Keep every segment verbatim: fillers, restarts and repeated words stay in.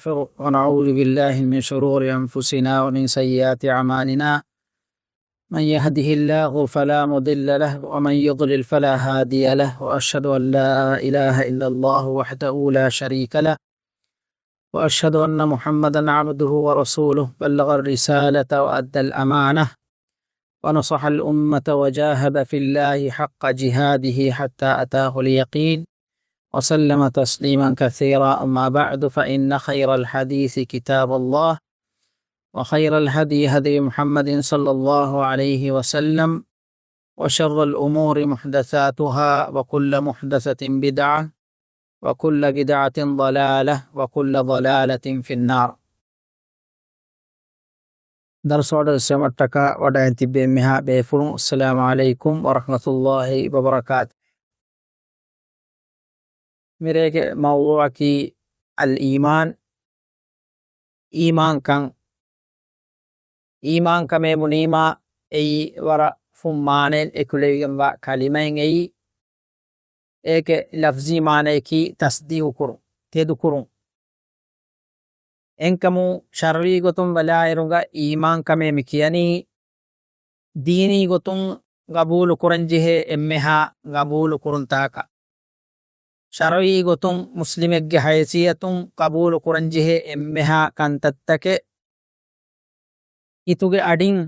ونستغفره، ونعوذ بالله من شرور أنفسنا ومن سيئات أعمالنا. من يهده الله فلا مضل له، ومن يضلل فلا هادي له، وأشهد أن لا إله إلا الله وحده لا شريك له، وأشهد أن محمدا عبده ورسوله، بلغ الرسالة وأدى الأمانة، ونصح الأمة، وجاهد في الله حق جهاده حتى أتاه اليقين، وسلم تسليما كثيرا. أما بعد، فإن خير الحديث كتاب الله، وخير الهدي هدي محمد صلى الله عليه وسلم، وشر الأمور محدثاتها، وكل محدثة بدعة، وكل بدعة ضلالة، وكل ضلالة في النار. ދަރުސް ވަޑައިގެން އެއްޗަކަށް ވަޑައިގެން ތިއްބެވި އެންމެހާ ބޭފުޅުން، އައްސަލާމު ޢަލައިކުމް ވަރަޙްމަތުﷲި ވަބަރަކާތު. މިރޭގެ މައުޟޫޢަކީ އަލްއީމާން، އީމާންކަން. އީމާންކަމޭ ބުނީމާ، އެއީ ވަރަށް ފުން މާނައެއް އެކުލެވިގެންވާ ކަލިމައެއް އެއީ. އޭގެ ލަފްޒީ މާނަޔަކީ ތަޞްދީޤު ކުރުން، ތެދުކުރުން. އެހެންކަމުން ޝަރުޢީ ގޮތުން ބަލާއިރުގަ އީމާންކަމޭ މި ކިޔަނީ، ދީނީ ގޮތުން ގަބޫލު ކުރަންޖެހޭ އެންމެހާ ގަބޫލު ކުރުންތަކަކަށް. ޝަރުޢީ ގޮތުން މުސްލިމެއްގެ ހައިސިއްޔަތުން ގަބޫލު ކުރަންޖެހޭ އެންމެހާ ކަންތައްތަކެއް ހިތުގެ އަޑިން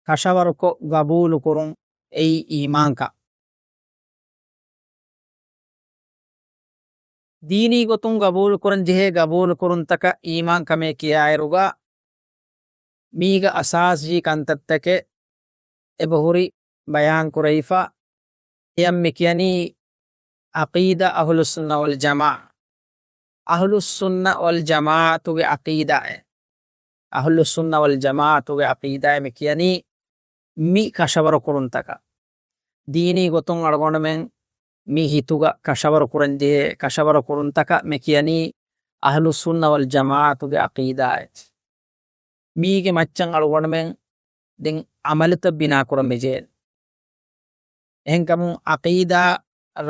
ކަށަވަރުކޮށް ގަބޫލު ކުރުން އެއީ އީމާންކަން. ދީނީ ގޮތުން ގަބޫލު ކުރަން ޖެހޭ ގަބޫލު ކުރުންތަކަށް އީމާންކަމޭ ކިޔާއިރުގަ، މީގަ އަސާސީ ކަންތައްތަކެއް އެބަހުރި ބަޔާން ކުރެވިފަ. އެޔަށް މި ކިޔަނީ ޢަޤީދާ އަހުލުއްސުންނަ ވަލްޖަމާޢާ. އަހުލުއްސުންނަ ވަލްޖަމާޢަތުގެ ޢަޤީދާއެއް. އަހުލުއްސުންނަ ވަލްޖަމާޢަތުގެ ޢަޤީދާއެއް މި ކިޔަނީ މި ކަށަވަރު ކުރުންތަކަށް. ދީނީ ގޮތުން އަޅުގަނޑުމެން މި ހިތުގަ ކަށަވަރު ކުރަން ޖެހޭ ކަށަވަރު ކުރުންތަކަށް މި ކިޔަނީ އަހުލުއްސުންނަ ވަލްޖަމާޢަތުގެ ޢަޤީދާއެއް. މީގެ މައްޗަށް އަޅުގަނޑުމެން ދެން ޢަމަލުތައް ބިނާކުރަން މިޖެހޭ. އެހެންކަމުން ޢަޤީދާ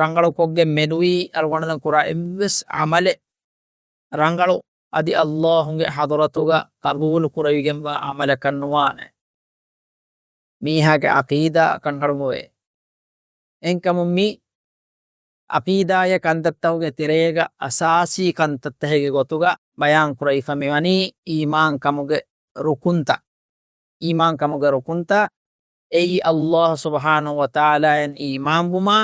ރަނގަޅުކޮށްގެން މެނުވީ އަޅުގަނޑުމެން ކުރާ އެއްވެސް ޢަމަލެއް ރަނގަޅު އަދި ﷲ ގެ ޙަޟްރަތުގަ ޤަބޫލު ކުރެވިގެންވާ ޢަމަލަކަށް ނުވާނެ. މީހާގެ ޢަޤީދާ ކަންކަން ނުވޭ. އެހެންކަމުން މި ޢަޤީދާއާ ކަންތައްތަކުގެ ތެރޭގަ އަސާސީ ކަންތައްތަކެއްގެ ގޮތުގަ ބަޔާން ކުރެވިފަ މިވަނީ އީމާންކަމުގެ ރުކުންތައް. އީމާންކަމުގެ ރުކުންތައް އެއީ ﷲ ސުބްޙާނަހޫ ވަތަޢާލާއަށް އީމާންވުމާ،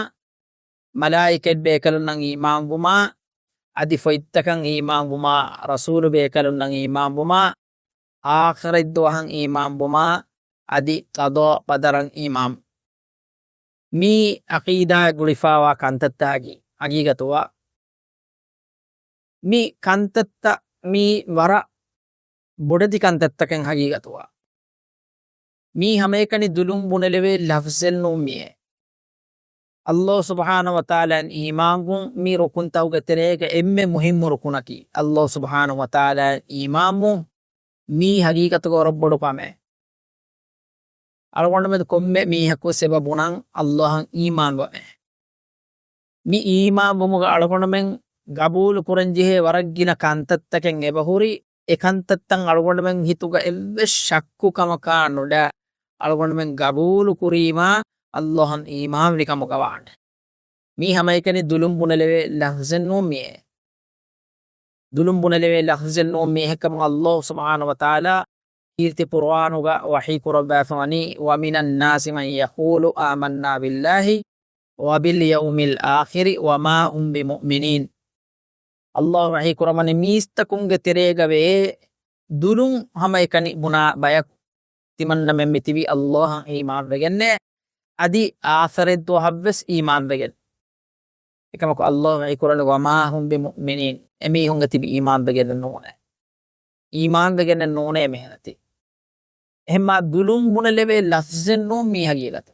މަލާއިކަތް ބޭކަލުންނަށް އީމާންވުމާ، އަދި ފޮތްތަކަށް އީމާންވުމާ، ރަސޫލު ބޭކަލުންނަށް އީމާންވުމާ، އާޚިރަތްދުވަހަށް އީމާންވުމާ، އަދި ޤަޟާ ޤަދަރަށް އީމާން. މީ ޢަޤީދާއަށް ގުޅިފައިވާ ކަންތައްތަކަކީ ޙަޤީޤަތުގަ މި ކަންތައްތައް މީ ވަރަށް ބޮޑެތި ކަންތައްތަކެއް ޙަޤީޤަތުގަ. މީ ހަމައެކަނި ދުލުން ބުނެލެވޭ ލަފްޒެއް ނޫން މިއޭ. ﷲ ސުބްޙާނަހޫ ވަތަޢާލާއަށް އީމާންވުން މި ރުކުންތަކުގެ ތެރޭގަ އެންމެ މުހިއްމު ރުކުނަކީ. ﷲ ސުބްޙާނަހޫ ވަތަޢާލާއަށް އީމާންވުން މީ ޙަޤީޤަތުގަ ވަރަށް ބޮޑު ކަމެއް. އަޅުގަނޑުމެން ކޮންމެ މީހަކު ވެސް އެބަ ބުނަން ﷲ އަށް އީމާންވަމޭ. މި އީމާންވުމުގަ އަޅުގަނޑުމެން ގަބޫލު ކުރަން ޖެހޭ ވަރަށް ގިނަ ކަންތައްތަކެއް އެބަހުރި، އެ ކަންތައްތައް އަޅުގަނޑުމެން ހިތުގަ އެއްވެސް ޝައްކު ކަމަކާ ނުލާ، އަޅުގަނޑުމެން ގަބޫލު ކުރީމާ ﷲ އަށް އީމާންވި ކަމުގަ ވާނެ. މީ ހަމައެކަނި ދުލުން ބުނެލެވޭ ލަފްޒެއް ނޫން މިއޭ. ދުލުން ބުނެލެވޭ ލަފްޒެއް ނޫން މީހެއްކަމަށް ﷲ ސުބްޙާނަހޫ ވަތަޢާލާ ކީރިތި ޤުރުއާނުގަ ވަޙީ ކުރައްވާފަ ވަނީ، وَمِنَ النَّاسِ مَن يَقُولُ آمَنَّا بِاللَّهِ وَبِالْيَوْمِ الْآخِرِ وَمَا هُم بِمُؤْمِنِينَ. ﷲ ވަޙީ ކުރައްވަނީ މީސްތަކުންގެ ތެރޭގަ ވޭ ދުލުން ހަމައެކަނި ބުނާ ބަޔަކު. ތިމަންނަމެން މިތިބީ ﷲ އަށް އީމާންވެގެންނޭ، އަދި އާޚިރަތްދުވަހަށްވެސް އީމާންވެގެން. އެކަމަކު ﷲ ވަޙީކުރަނީ، وَمَا هُم بِمُؤْمِنِينَ، އެމީހުންގެ ތިބި އީމާންވެގެން ނޫނޭ. އީމާންވެގެން ނޫނޭ މީހުން ތި. އެހެންމާ ދުލުން ބުނެލެވޭ ލަފްޒެއް ނޫން މީ ޙަޤީޤަތު.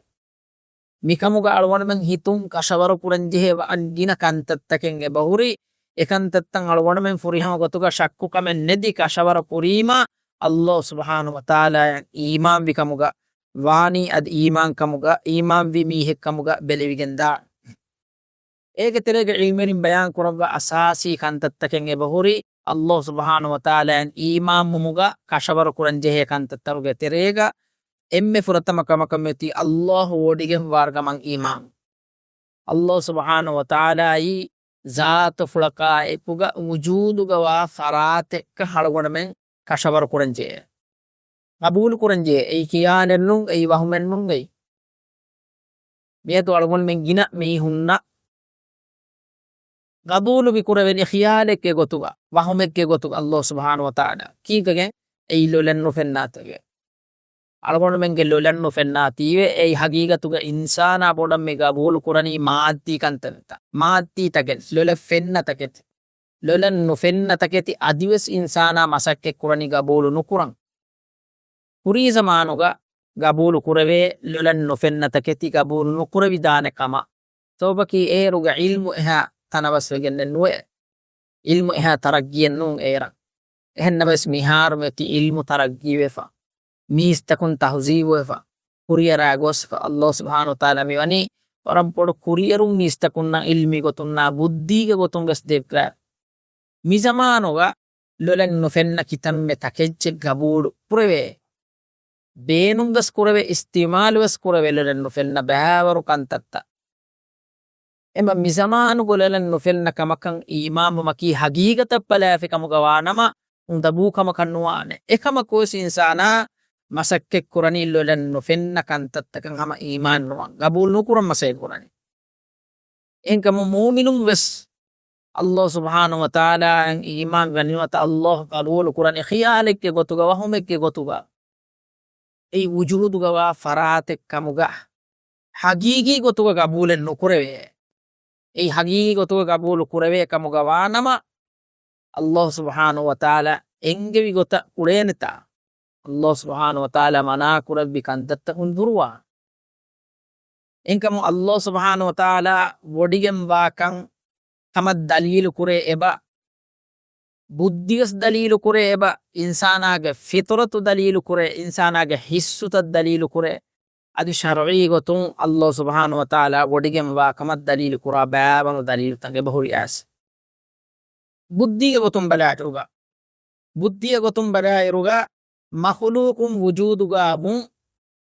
މިކަމުގަ އަޅުގަނޑުމެން ހިތުން ކަށަވަރު ކުރަން ޖެހޭ ވަރަށް ގިނަ ކަންތައްތަކެއް އެބަހުރި. އެކަންތައްތައް އަޅުގަނޑުމެން ފުރިހަމަ ގޮތުގަ ޝައްކުކަމެއް ނެތި ކަށަވަރު ކުރީމާ، ﷲ ސުބްޙާނަހޫ ވަތަޢާލާއަށް އީމާންވި ކަމުގަ ވާނީ، އަދި އީމާން ކަމުގަ، އީމާންވި މީހެއް ކަމުގަ ބެލެވިގެންދާނެ. އޭގެ ތެރޭގަ ޢިލްމުވެރިން ބަޔާން ކުރައްވާ އަސާސީ ކަންތައްތަކެއް އެބަހުރި، ﷲ ސުބްޙާނަހޫ ވަތަޢާލާއަށް އީމާންވުމުގަ ކަށަވަރު ކުރަން ޖެހޭ ކަންތައްތަކުގެ ތެރޭގަ އެންމެ ފުރަތަމަ ކަމަކަށް މިއޮތީ ﷲ ވޮޑިގެންވާ ގަމަން އީމާން. ﷲ ސުބްޙާނަހޫ ވަތަޢާލާއީ ޒާތުފުޅަކާ އެކުގަ ވުޖޫދުގަވާ ފަރާތެއްކަން އަޅުގަނޑުމެން ކަށަވަރު ކުރަންޖެހޭ. ގަބޫލު ކުރަންޖެހޭ. އެއީ ޚިޔާލެއްނޫން، އެއީ ވަހުމެއްނޫން، އެއީ. މިއަދު އަޅުގަނޑުމެން ގިނަ މީހުންނަށް ގަބޫލު މި ކުރެވެނީ ޚިޔާލެއްގެ ގޮތުގަ، ވަހުމެއްގެ ގޮތުގަ ﷲ ސުބްޙާނަހޫ ވަތަޢާލާ. ކީކަގެ؟ އެއީ ލޮލަށް ނުފެންނާތަކެއް. އަޅުގަނޑުމެންގެ ލޮލަށް ނުފެންނާތީވެ، އެއީ ހަގީގަތުގަ އިންސާނާ ބޮޑަށް މި ގަބޫލު ކުރަނީ މާއްދީ ކަންތައްތައް، މާއްދީ ތަކެތި، ލޮލަށް ފެންނަ ތަކެތި. ލޮލަށް ނުފެންނަ ތަކެތި އަދިވެސް އިންސާނާ މަސައްކަތް ކުރަނީ ގަބޫލު ނުކުރަން. ކުރީ ޒަމާނުގަ ގަބޫލު ކުރެވޭ ލޮލަށް ނުފެންނަ ތަކެތި ގަބޫލު ނުކުރެވިދާނެ ކަމަށް. ސަބަބަކީ އޭރުގަ ޢިލްމު އެހާ ތަނަވަސްވެގެންނެއް ނުވޭ. ޢިލްމު އެހާ ތަރައްގީއެއް ނޫން އޭރަށް. އެހެންނަމަވެސް މިހާރު މިއޮތީ ޢިލްމު ތަރައްގީވެފަ. މީސްތަކުން ތަހުޒީބުވެފަ. ކުރިއަރާ ގޮސްފަ. ﷲ ސުބްޙާނަހޫ ވަތަޢާލާ މިވަނީ ވަރަށް ބޮޑު ކުރިއެރުން މީސްތަކުންނަށް ޢިލްމީ ގޮތުންނާ ބުއްދީގެ ގޮތުން ވެސް ދެއްވާ. މި ޒަމާނުގަ ލޮލަށް ނުފެންނަ ކިތަންމެ ތަކެއްޗެއް ގަބޫލު ކުރެވޭ. ބޭނުން ވެސް ކުރެވޭ، އިސްތިޢުމާލު ވެސް ކުރެވޭ ލޮލަށް ނުފެންނަ ބައިވަރު ކަންތައްތައް. އެމަ މި ޒަމާނުގަ ލޮލަށް ނުފެންނަ ކަމަކަށް އީމާންވުމަކީ ހަގީގަތަށް ބަލާފި ކަމުގަ ވާނަމަ، އުނދަގޫ ކަމަކަށް ނުވާނެ. އެކަމަކުވެސް އިންސާނާ މަސައްކަތް ކުރަނީ ލޮލަށް ނުފެންނަ ކަންތައްތަކަށް ހަމަ އީމާން ނުވާން، ގަބޫލު ނުކުރަން މަސައްކަތް ކުރަނީ. އެހެންކަމުން މުއުމިނުން ވެސް ﷲ ސުބްޙާނަހޫ ވަތަޢާލާއަށް އީމާން ވަނީމަތަ ﷲ ގަބޫލު ކުރަނީ ޚިޔާލެއްގެ ގޮތުގަ، ވަހުމެއްގެ ގޮތުގަ. އެއީ ވުޖޫދުގަވާ ފަރާތެއް ކަމުގަ ހަގީގީ ގޮތުގަ ގަބޫލެއް ނުކުރެވޭ. އެއީ ހަގީގީ ގޮތުގަ ގަބޫލު ކުރެވޭ ކަމުގަ ވާނަމަ، ﷲ ސުބްޙާނަހޫ ވަތަޢާލާ އެންގެވި ގޮތަށް އުޅޭނެތާ، ﷲ ސުބްޙާނަހޫ ވަތަޢާލާ މަނާ ކުރެއްވި ކަންތައްތަކުން ދުރުވާން. އެހެންކަމުން ﷲ ސުބްޙާނަހޫ ވަތަޢާލާ ވޮޑިގެންވާކަން ކަމަށް ދަލީލު ކުރޭ އެބަ، ބުއްދިވެސް ދަލީލު ކުރޭ އެބަ، އިންސާނާގެ ފިޠުރަތު ދަލީލު ކުރޭ، އިންސާނާގެ ހިއްސުތައް ދަލީލު ކުރޭ، އަދި ޝަރުޢީ ގޮތުން ﷲ ސުބްޙާނަހޫ ވަތަޢާލާ ވޮޑިގެންވާ ކަމަށް ދަލީލު ކުރާ ބައިވަރު ދަލީލުތައް އެބަހުރި އައިސް. ބުއްދީގެ ގޮތުން ބަލާއިރުގަ، ބުއްދީގެ ގޮތުން ބަލާއިރުގަ، މަޚުލޫޤުން ވުޖޫދުގަ ވުން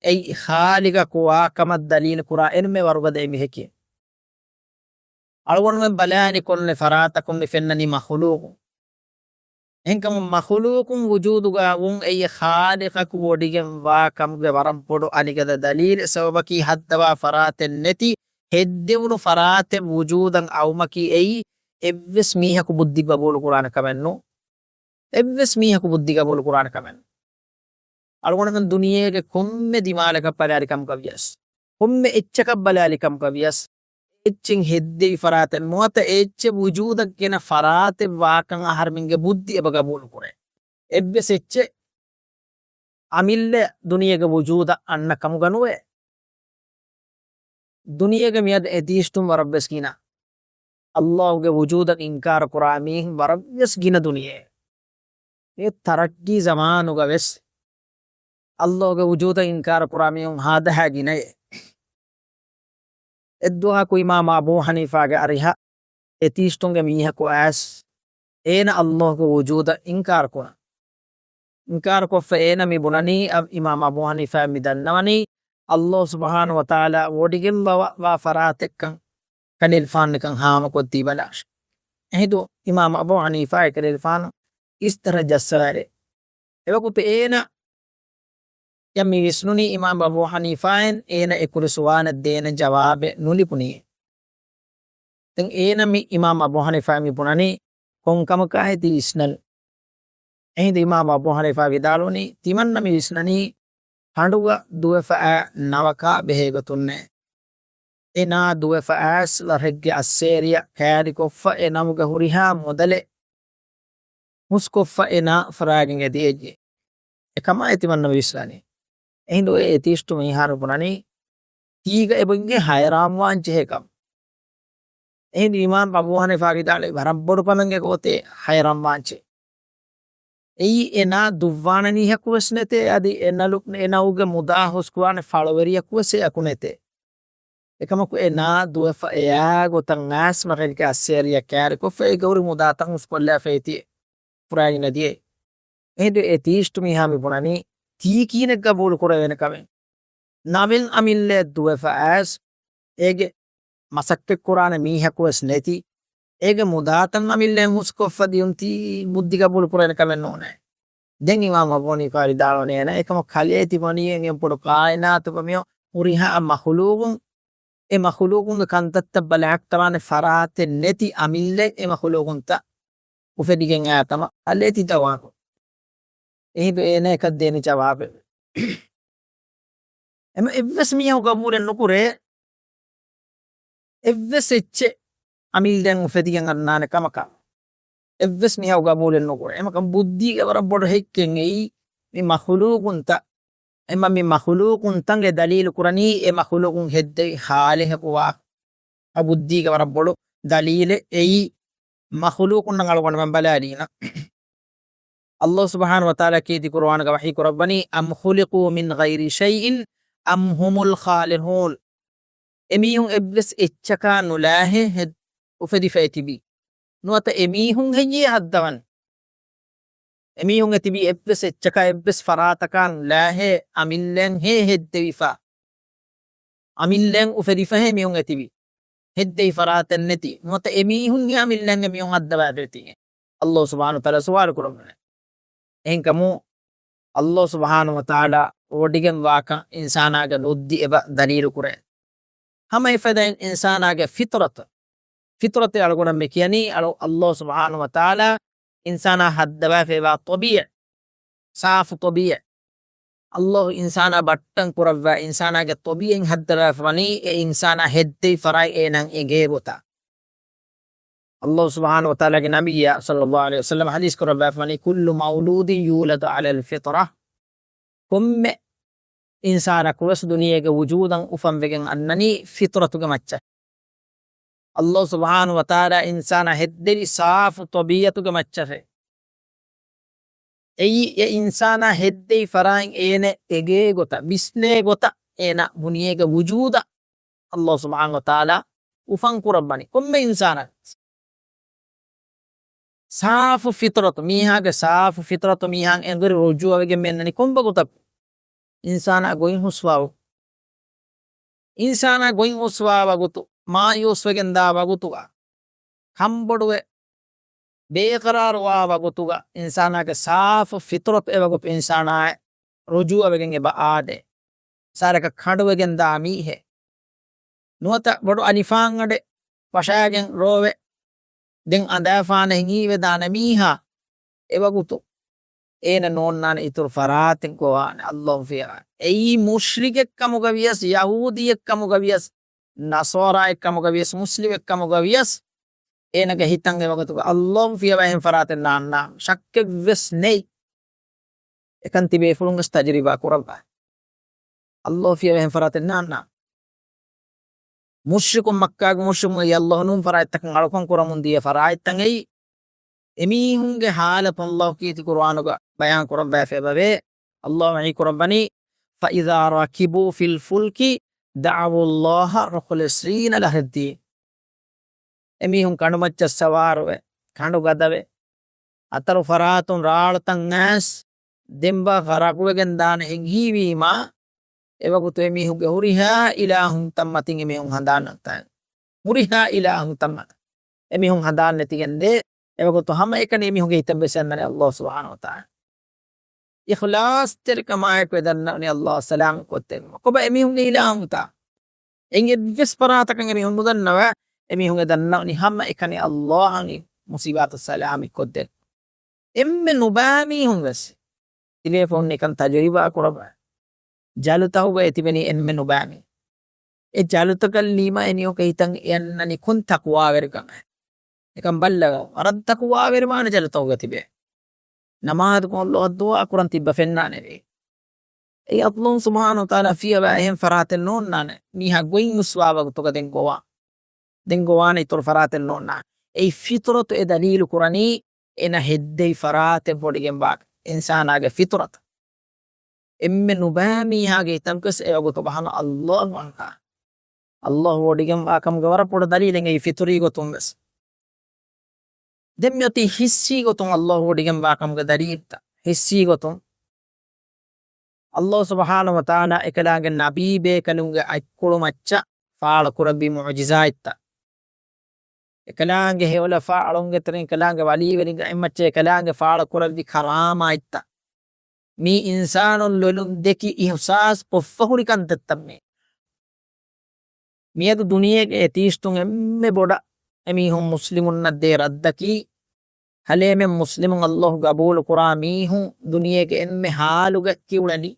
އެއީ ޚާލިޤަކު ވާ ކަމަށް ދަލީލު ކުރާ އެންމެ ވަރުގަދަ އެއް މީހަކީ. އަޅުގަނޑުމެން ބަލާނީ ކޮންމެ ފަރާތަކުން މި ފެންނަނީ މަޚުލޫޤު. އެހެންކަމުން މަޚުލޫޤުން ވުޖޫދުގަ ވުން އެއީ ޚާލިޤަކު ވޮޑިގެން ވާ ކަމުގެ ވަރަށް ބޮޑު އަނިގަދަ ދަލީލެއް. ސަބަބަކީ ހައްދަވާ ފަރާތެއް ނެތި، ހެއްދެވުނު ފަރާތެއް ވުޖޫދަށް އައުމަކީ އެއީ އެއްވެސް މީހަކު ބުއްދި ގަބޫލު ކުރާނެ ކަމެއް ނޫން. އެއްވެސް މީހަކު ބުއްދި ގަބޫލު ކުރާނެ ކަމެއް ނޫން. އަޅުގަނޑުމެން ދުނިޔޭގެ ކޮންމެ ދިމާލަކަށް ބަލާލި ކަމުގަ ވިޔަސް، ކޮންމެ އެއްޗަކަށް ބަލާލި ކަމުގަ ވިޔަސް، އެއްޗެއް ހެއްދެވި ފަރާތެއް ނުވަތަ އެއްޗެއް ވުޖޫދަށް ގެނަ ފަރާތެއް ވާކަން އަހަރެމެންގެ ބުއްދި އެބަ ގަބޫލު ކުރޭ. އެއްވެސް އެއްޗެއް އަމިއްލަ ދުނިޔޭގެ ވުޖޫދަށް އަންނަ ކަމުގަ ނުވޭ. ދުނިޔޭގެ މިއަދު އެތީސްޓުން ވަރަށްވެސް ގިނަ. ﷲގެ ވުޖޫދަށް އިންކާރު ކުރާ މީހުން ވަރަށްވެސް ގިނަ ދުނިޔޭ. އެ ތަރައްގީ ޒަމާނުގަ ވެސް ﷲގެ ވުޖޫދަށް އިންކާރު ކުރާ މީހުން ހާދަހާ ގިނައޭ. އެއްދުވަހަކު އިމާމް އަބޫ ޙަނީފާގެ އަރިހަށް އެތީސްޓުންގެ މީހަކު އައިސް، އޭނަ ﷲގެ ވުޖޫދަށް އިންކާރު ކުރަން. އިންކާރު ކޮށްފަ އޭނަ މި ބުނަނީ، އަ، އިމާމް އަބޫ ޙަނީފާ މި ދަންނަވަނީ، ﷲ ސުބްޙާނަހޫ ވަތަޢާލާ ވޮޑިގެން ވަ-، ވާ ފަރާތެއްކަން ކަލޭގެފާނު ނިކަން ހާމަކޮށްދީބަލާށި. އެހިނދު އިމާމް އަބޫ ޙަނީފާ ކަލޭގެފާނު އިސްތަށަށް ޖައްސަވާލި. އެވަގުތު އޭނަ އެ މި ވިސްނުނީ އިމާމް އަބޫ ޙަނީފާއަށް އޭނަ އެކުރި ސުވާލަށް ދޭނެ ޖަވާބެއް ނުލިބުނީ. ދެން އޭނަ މި އިމާމް އަބޫ ޙަނީފާ މި ބުނަނީ ކޮން ކަމަކާ ހެދި ވިސްނަން. އެހިނދު އިމާމް އަބޫ ޙަނީފާ ވިދާޅުވަނީ، ތިމަންނަ މި ވިސްނަނީ ހަނޑުގަ ދުވެފައާ ނަވަކާ ބެހޭގޮތުންނޭ. އެ ނާ ދުވެފަ އައިސް ވަށެއްގެ އައްސޭރިއަށް ކައިރިކޮށްފަ އެ ނަމުގެ ހުރިހާ މުދަލެއް ހުސްކޮށްފަ އެ ނާ ފަރާގެން އެދިޔައީ. އެކަމާ ތިމަންނަ މި ވިސްނަނީ. އެހިނދު އެ އެތީސްޓު މީހާރު ބުނަނީ ތީގަ އެބަ އިނގޭ ހައިރާންވާން ޖެހޭ ކަމަށް. އެހިނދު އިމާމް އަބޫ ޙަނީފާ ވިދާޅުވި ވަރަށް ބޮޑު ކަމެއްގެ ގޮތެއް ހައިރާންވާން ޖެހޭ. އެއީ އެ ނާ ދުއްވާނެ މީހަކު ވެސް ނެތޭ، އަދި އެ ނަލު-، އެ ނައުގެ މުދާ ހުސްކުރާނެ ފަޅުވެރިޔަކު ވެސް އެއަކު ނެތޭ. އެކަމަކު އެ ނާ ދުވެފަ އެއާ ގޮތަށް އައިސް މަށެއްގެ އައްސޭރިއަށް ކައިރިކޮށްފަ އޭގެ ހުރި މުދާތައް ހުސްކޮށްލާފައިތީ. ކުރާގެން ނެތިއޭ. އެހިނދު އެ ތީސްޓު މީހާ މި ބުނަނީ ތީކީނެއް ގަބޫލު ކުރެވޭނެ ކަމެއް. ނަވެން އަމިއްލައަށް ދުވެފަ އައިސް، އޭގެ މަސައްކަތް ކުރާނެ މީހަކު ވެސް ނެތި، އޭގެ މުދާތައް އަމިއްލައިން ހުސްކޮށްފަ ދިޔުން ތީ ބުއްދި ގަބޫލު ކުރޭނެ ކަމެއް ނޫނޭ. ދެން އިމާމް އަބޫ ޙަނީފާ ވިދާޅުވަނީ އޭނަ އެކަމަށް ކަލޭ ތިބަނީ އެނގެން ބޮޑު ކާއިނާތުގަ މިއޮ ހުރިހާ މަޚުލޫގުން، އެ މަޚުލޫގުންގެ ކަންތައްތައް ބަލާކްތަރާނެ ފަރާތެއް ނެތި އަމިއްލައެއް އެ މަޚުލޫގުންތައް އުފެދިގެން އައި ކަމަށް ކަލޭ ތި ދަވާކޮށް. އެހިނދު އޭނަ އެކަށް ދޭނެ ޖަވާބެއް. އެމަ އެއްވެސް މީހަކު ގަބޫލެއް ނުކުރޭ، އެއްވެސް އެއްޗެއް އަމިއްލައިން އުފެދިގެން އަންނާނެ ކަމަކަށް. އެއްވެސް މީހަކު ގަބޫލެއް ނުކުރޭ. އެމަކަން ބުއްދީގެ ވަރަށް ބޮޑު ހެއްކެއް އެއީ މި މަޚުލޫގުންތައް. އެމަ މި މަޚުލޫގުންތައް އެ ދަލީލު ކުރަނީ އެ މަޚުލޫގުން ހެއްދެވި ހާލެއް ހެކު ވާ. އަ ބުއްދީގެ ވަރަށް ބޮޑު ދަލީލެއް އެއީ މަޚުލޫގުންނަށް އަޅުގަނޑުމެން ބަލާލީނަ. އައްލާހު ސުބްޙާނަހު ވަތަޢާލާ ކީރިތި ޤުރުއާނުގަ ވަޙީ ކުރައްވަނީ، "أَمْ خُلِقُوا مِنْ غَيْرِ شَيْءٍ أَمْ هُمُ الْخَالِقُونَ." އެމީހުން އެއްވެސް އެއްޗަކާ ނުލާހޭ ހެ-، އުފެދިފައި ތިބީ. ނުވަތަ އެމީހުން ހެއްޔޭ ހައްދަވަން؟ އެމީހުން އެ ތިބީ އެއްވެސް އެއްޗަކާ އެއްވެސް ފަރާތަކާ ނުލާހޭ އަމިއްލައިން ހޭ ހެއްދެވިފަ. އަމިއްލައިން އުފެދިފަހޭ މީހުން އެތިބި. ހެއްދެވި ފަރާތެއް ނެތި. ނުވަތަ އެމީހުން އަމިއްލައިން އެމީހުން ހައްދަވާދޭތީ. އައްލާހު ސުބްޙާނަހު ވަތަޢާލާ ސުވާލު ކުރައްވަނީ. އެހެންކަމުން އައްލާހު ސުބްޙާނަހު ވަތަޢާލާ ވޮޑިގެން ވާކަން އިންސާނާގެ ލޮއްދި އެބަ ދަލީލު ކުރޭ. ހަމަ އެފަދައިން އިންސާނާގެ ފިޠުރަތު. ފިޠުރަތު އަޅުގަނޑަށް މި ކިޔަނީ އަޅު-، އައްލާހު ސުބްޙާނަހު ވަތަޢާލާ އިންސާނާ ހައްދަވާފައިވާ ޠަބީޢަތް، ސާފު ޠަބީޢަތް. އައްލާހު އިންސާނާ ބައްޓަން ކުރައްވާ އިންސާނާގެ ޠަބީޢަތް ހައްދަވާފަ ވަނީ އެ އިންސާނާ ހެއްދެވި ފަރާތް އޭނަ އެނގޭ ގޮތަށް. އައްލާހު ސުބްޙާނަހު ވަތަޢާލާގެ ނަބިއްޔާ ޞައްލައްލާހު ޢަލައިހި ވަސައްލަމަ ޙަދީޘް ކުރައްވާފަ ވަނީ، "كُلُّ مَوْلُودٍ يُولَدُ عَلَى الْفِطْرَةِ." ކޮންމެ އިންސާނަކު ވެސް ދުނިޔޭގެ ވުޖޫދަށް އުފަންވެގެން އަންނަނީ ފިޠުރަތުގެ މައްޗަށް. އައްލާހު ސުބްޙާނަހު ވަތަޢާލާ އިންސާނާ ހެއްދެވި ސާފު ޠަބީޢަތުގެ މައްޗަށޭ. އެއީ އެ އިންސާނާ ހެއްދެވި ފަރާތް އޭނަ އެނގޭ ގޮތަށް، ވިސްނޭ ގޮތަށް އޭނަ ދުނިޔޭގެ ވުޖޫދަށް އައްލާހު ސުބްޙާނަހު ވަތަޢާލާ އުފަން ކުރައްވަނީ. ކޮންމެ އިންސާނަކު ސާފު ފިޠުރަތު، މީހާގެ ސާފު ފިޠުރަތު މީހާ އެނބުރި ރުޖޫޢަވެގެން މި އަންނަނީ ކޮންބަ ގޮތަކު؟ އިންސާނާ ގޮތް ހުސްވާ ވަގުތު. އިންސާނާ ގޮތް ހުސްވާ ވަގުތު، މާޔޫސްވެގެން ދާ ވަގުތުގަ، ކަންބޮޑުވެ ބޭޤަރާރުވާ ވަގުތުގަ، އިންސާނާގެ ސާފު ފިޠުރަތު އެ ވަގުތު އިންސާނާއަށް ރުޖޫޢަވެގެން އެބަ އާދޭ. ސާރަކަށް ކަނޑުވެގެން ދާ މީހެއް. ނުވަތަ ބޮޑު އަނިފާން އަޑެއް ފަށާގެން ރޯވެ ދެން އަނދާފާނެ ހިނގިވެދާނެ މީހާ އެވަގުތު އޭނަ ނޯންނާނެ އިތުރު ފަރާތެއް ގޮވާނެ އައްލާހު ފިޔަވާ. އެއީ މުޝްރިކެއް ކަމުގަ ވިޔަސް، ޔަހޫދީއެއް ކަމުގަ ވިޔަސް، ނަޞާރާއެއް ކަމުގަ ވިޔަސް، މުސްލިމެއް ކަމުގަ ވިޔަސް، އޭނަގެ ހިތަށް އެވަގުތުގަ އައްލާހު ފިޔަވާ އެހެން ފަރާތެއް ނާންނާނެ ޝައްކެއް ވެސް ނެތް. އެކަން ތިބޭފުޅުން ވެސް ތަޖުރިބާ ކުރައްވާ. އައްލާހު ފިޔަވާ އެހެން ފަރާތެއް ނާންނާނެ. މުޝްރިކުން، މައްކާގެ މުޝްރިކުން އެއީ އައްލާހު ނޫން ފަރާތްތަކަށް އަޅުކަން ކުރަމުން ދިޔަ ފަރާތްތައް އެއީ. އެމީހުންގެ ޙާލަތު އައްލާހު ކީރިތި ޤުރުއާނުގަ ބަޔާން ކުރައްވާފައިވޭ. އައްލާހު ވަޙީ ކުރައްވަނީ، "فَإِذَا رَكِبُوا فِي الْفُلْكِ دَعَوُا اللَّهَ مُخْلِصِينَ لَهُ الدِّينَ." އެމީހުން ކަނޑުމައްޗަށް ސަވާރުވެ، ކަނޑު ގަދަވެ، އަތަރު ފަރާތުން ރާޅުތައް އައިސް، ދެންބާ ޣަރަޤުވެގެން ދާނެ ހިނގީވީމާ، އެވަގުތު އެމީހުންގެ ހުރިހާ އިލާހުންތައް މަތިން އެމީހުން ހަނދާން ނައްތާ. ހުރިހާ އިލާހުންތައް މަތިން އެމީހުން ހަނދާން ނެތިގެންދޭ. އެވަގުތު ހަމައެކަނި އެމީހުންގެ ހިތަށް ވެސް އަންނަނީ އައްލާހު ސުބްޙާނަހު ވަތަޢާލާ. އިޚްލާޞްތެރިކަމާއެކު އެ ދަންނަވަނީ އައްލާހަށް ސަލާމް ކޮށްދެއްވުމަށް. ކޮބާ އެމީހުންގެ އިލާހުންތައް؟ އެއްވެސް ފަރާތަކަށް އެމީހުން ނުދަންނަވާ. އެމީހުން އެ ދަންނަވަނީ ހަމައެކަނި އައްލާހަށް މުޞީބާތު ސަލާމަތް ކޮށްދެން. އެންމެ ނުބައި މީހުން ވެސް ތިބޭފުޅުން ނިކަން ތަޖުރިބާ ކުރައްވާ. ޖަލުތަކުގައި ތިބެނީ އެންމެ ނުބައި މީހުން. އެ ޖަލުތަކަށް ލީމާ އެމީހުންގެ ހިތަށް އެ އަންނަނީ ކޮން ތަޤްވާވެރިކަމެއް. ނިކަން ބައްލަވާ. ވަރަށް ތަޤްވާވެރިވާނެ ޖަލުތަކުގަ ތިބޭ. ނަމާދުކޮށް އައްލާހަށް ދުޢާ ކުރަން ތިއްބަ ފެންނާނެވެ. އެއީ އައްލާހު ސުބްޙާނަހު ވަތަޢާލާ ފިޔަވާ އެހެން ފަރާތެއް ނޯންނާނެ. މީހާ ގޮތް ހުސްވާ ވަގުތުގަ ދެން ގޮވާ. ދެން ގޮވާނެ އިތުރު ފަރާތެއް ނޯންނާނެ. އެއީ ފިޠުރަތު އެ ދަލީލު ކުރަނީ އޭނަ ހެއްދެވި ފަރާތެއް ވޮޑިގެން ވާކަން. އިންސާނާގެ ފިޠުރަތު. އެންމެ ނުބައި މީހާގެ ހިތަށް ވެސް އެވަގުތު ބަހަނަ އައްލާހު އަންހާ. އައްލާހު ވޮޑިގެން ވާކަމުގެ ވަރަށް ބޮޑު ދަލީލެއް އެއީ ފިޠުރީ ގޮތުން ވެސް. ދެން މިއޮތީ ހިއްސީ ގޮތުން އައްލާހު ވޮޑިގެންވާ ކަމުގެ ދަލީލްތައް. ހިއްސީ ގޮތުން އައްލާހު ސުބްޙާނަހު ވަތަޢާލާ އެކަލާނގެ ނަބީ ބޭކަލުންގެ އަތްކޮޅު މައްޗަށް ފާޅުކުރެއްވި މުޢުޖިޒާތްތައް، އެކަލާނގެ ހެޔޮލަފާ އަޅުންގެ ތެރެއިން އެކަލާނގެ ވަލީވެރިންގެ އަތްމައްޗަށް އެކަލާނގެ ފާޅުކުރެއްވި ކަރާމާތްތައް، މީ އިންސާނުން ލޮލުން ދެކި އިޙްސާސް ކޮށްފަ ހުރި ކަންތައްތައް މީ. މިއަދު ދުނިޔޭގެ އެތީސްތުން އެންމެ ބޮޑަށް އެމީހުން މުސްލިމުންނަށް ދޭ ރައްދަކީ، ހަލޭމެން މުސްލިމުން އައްލާހު ގަބޫލު ކުރާ މީހުން ދުނިޔޭގެ އެންމެ ހާލުގަ ކިއުޅެނީ.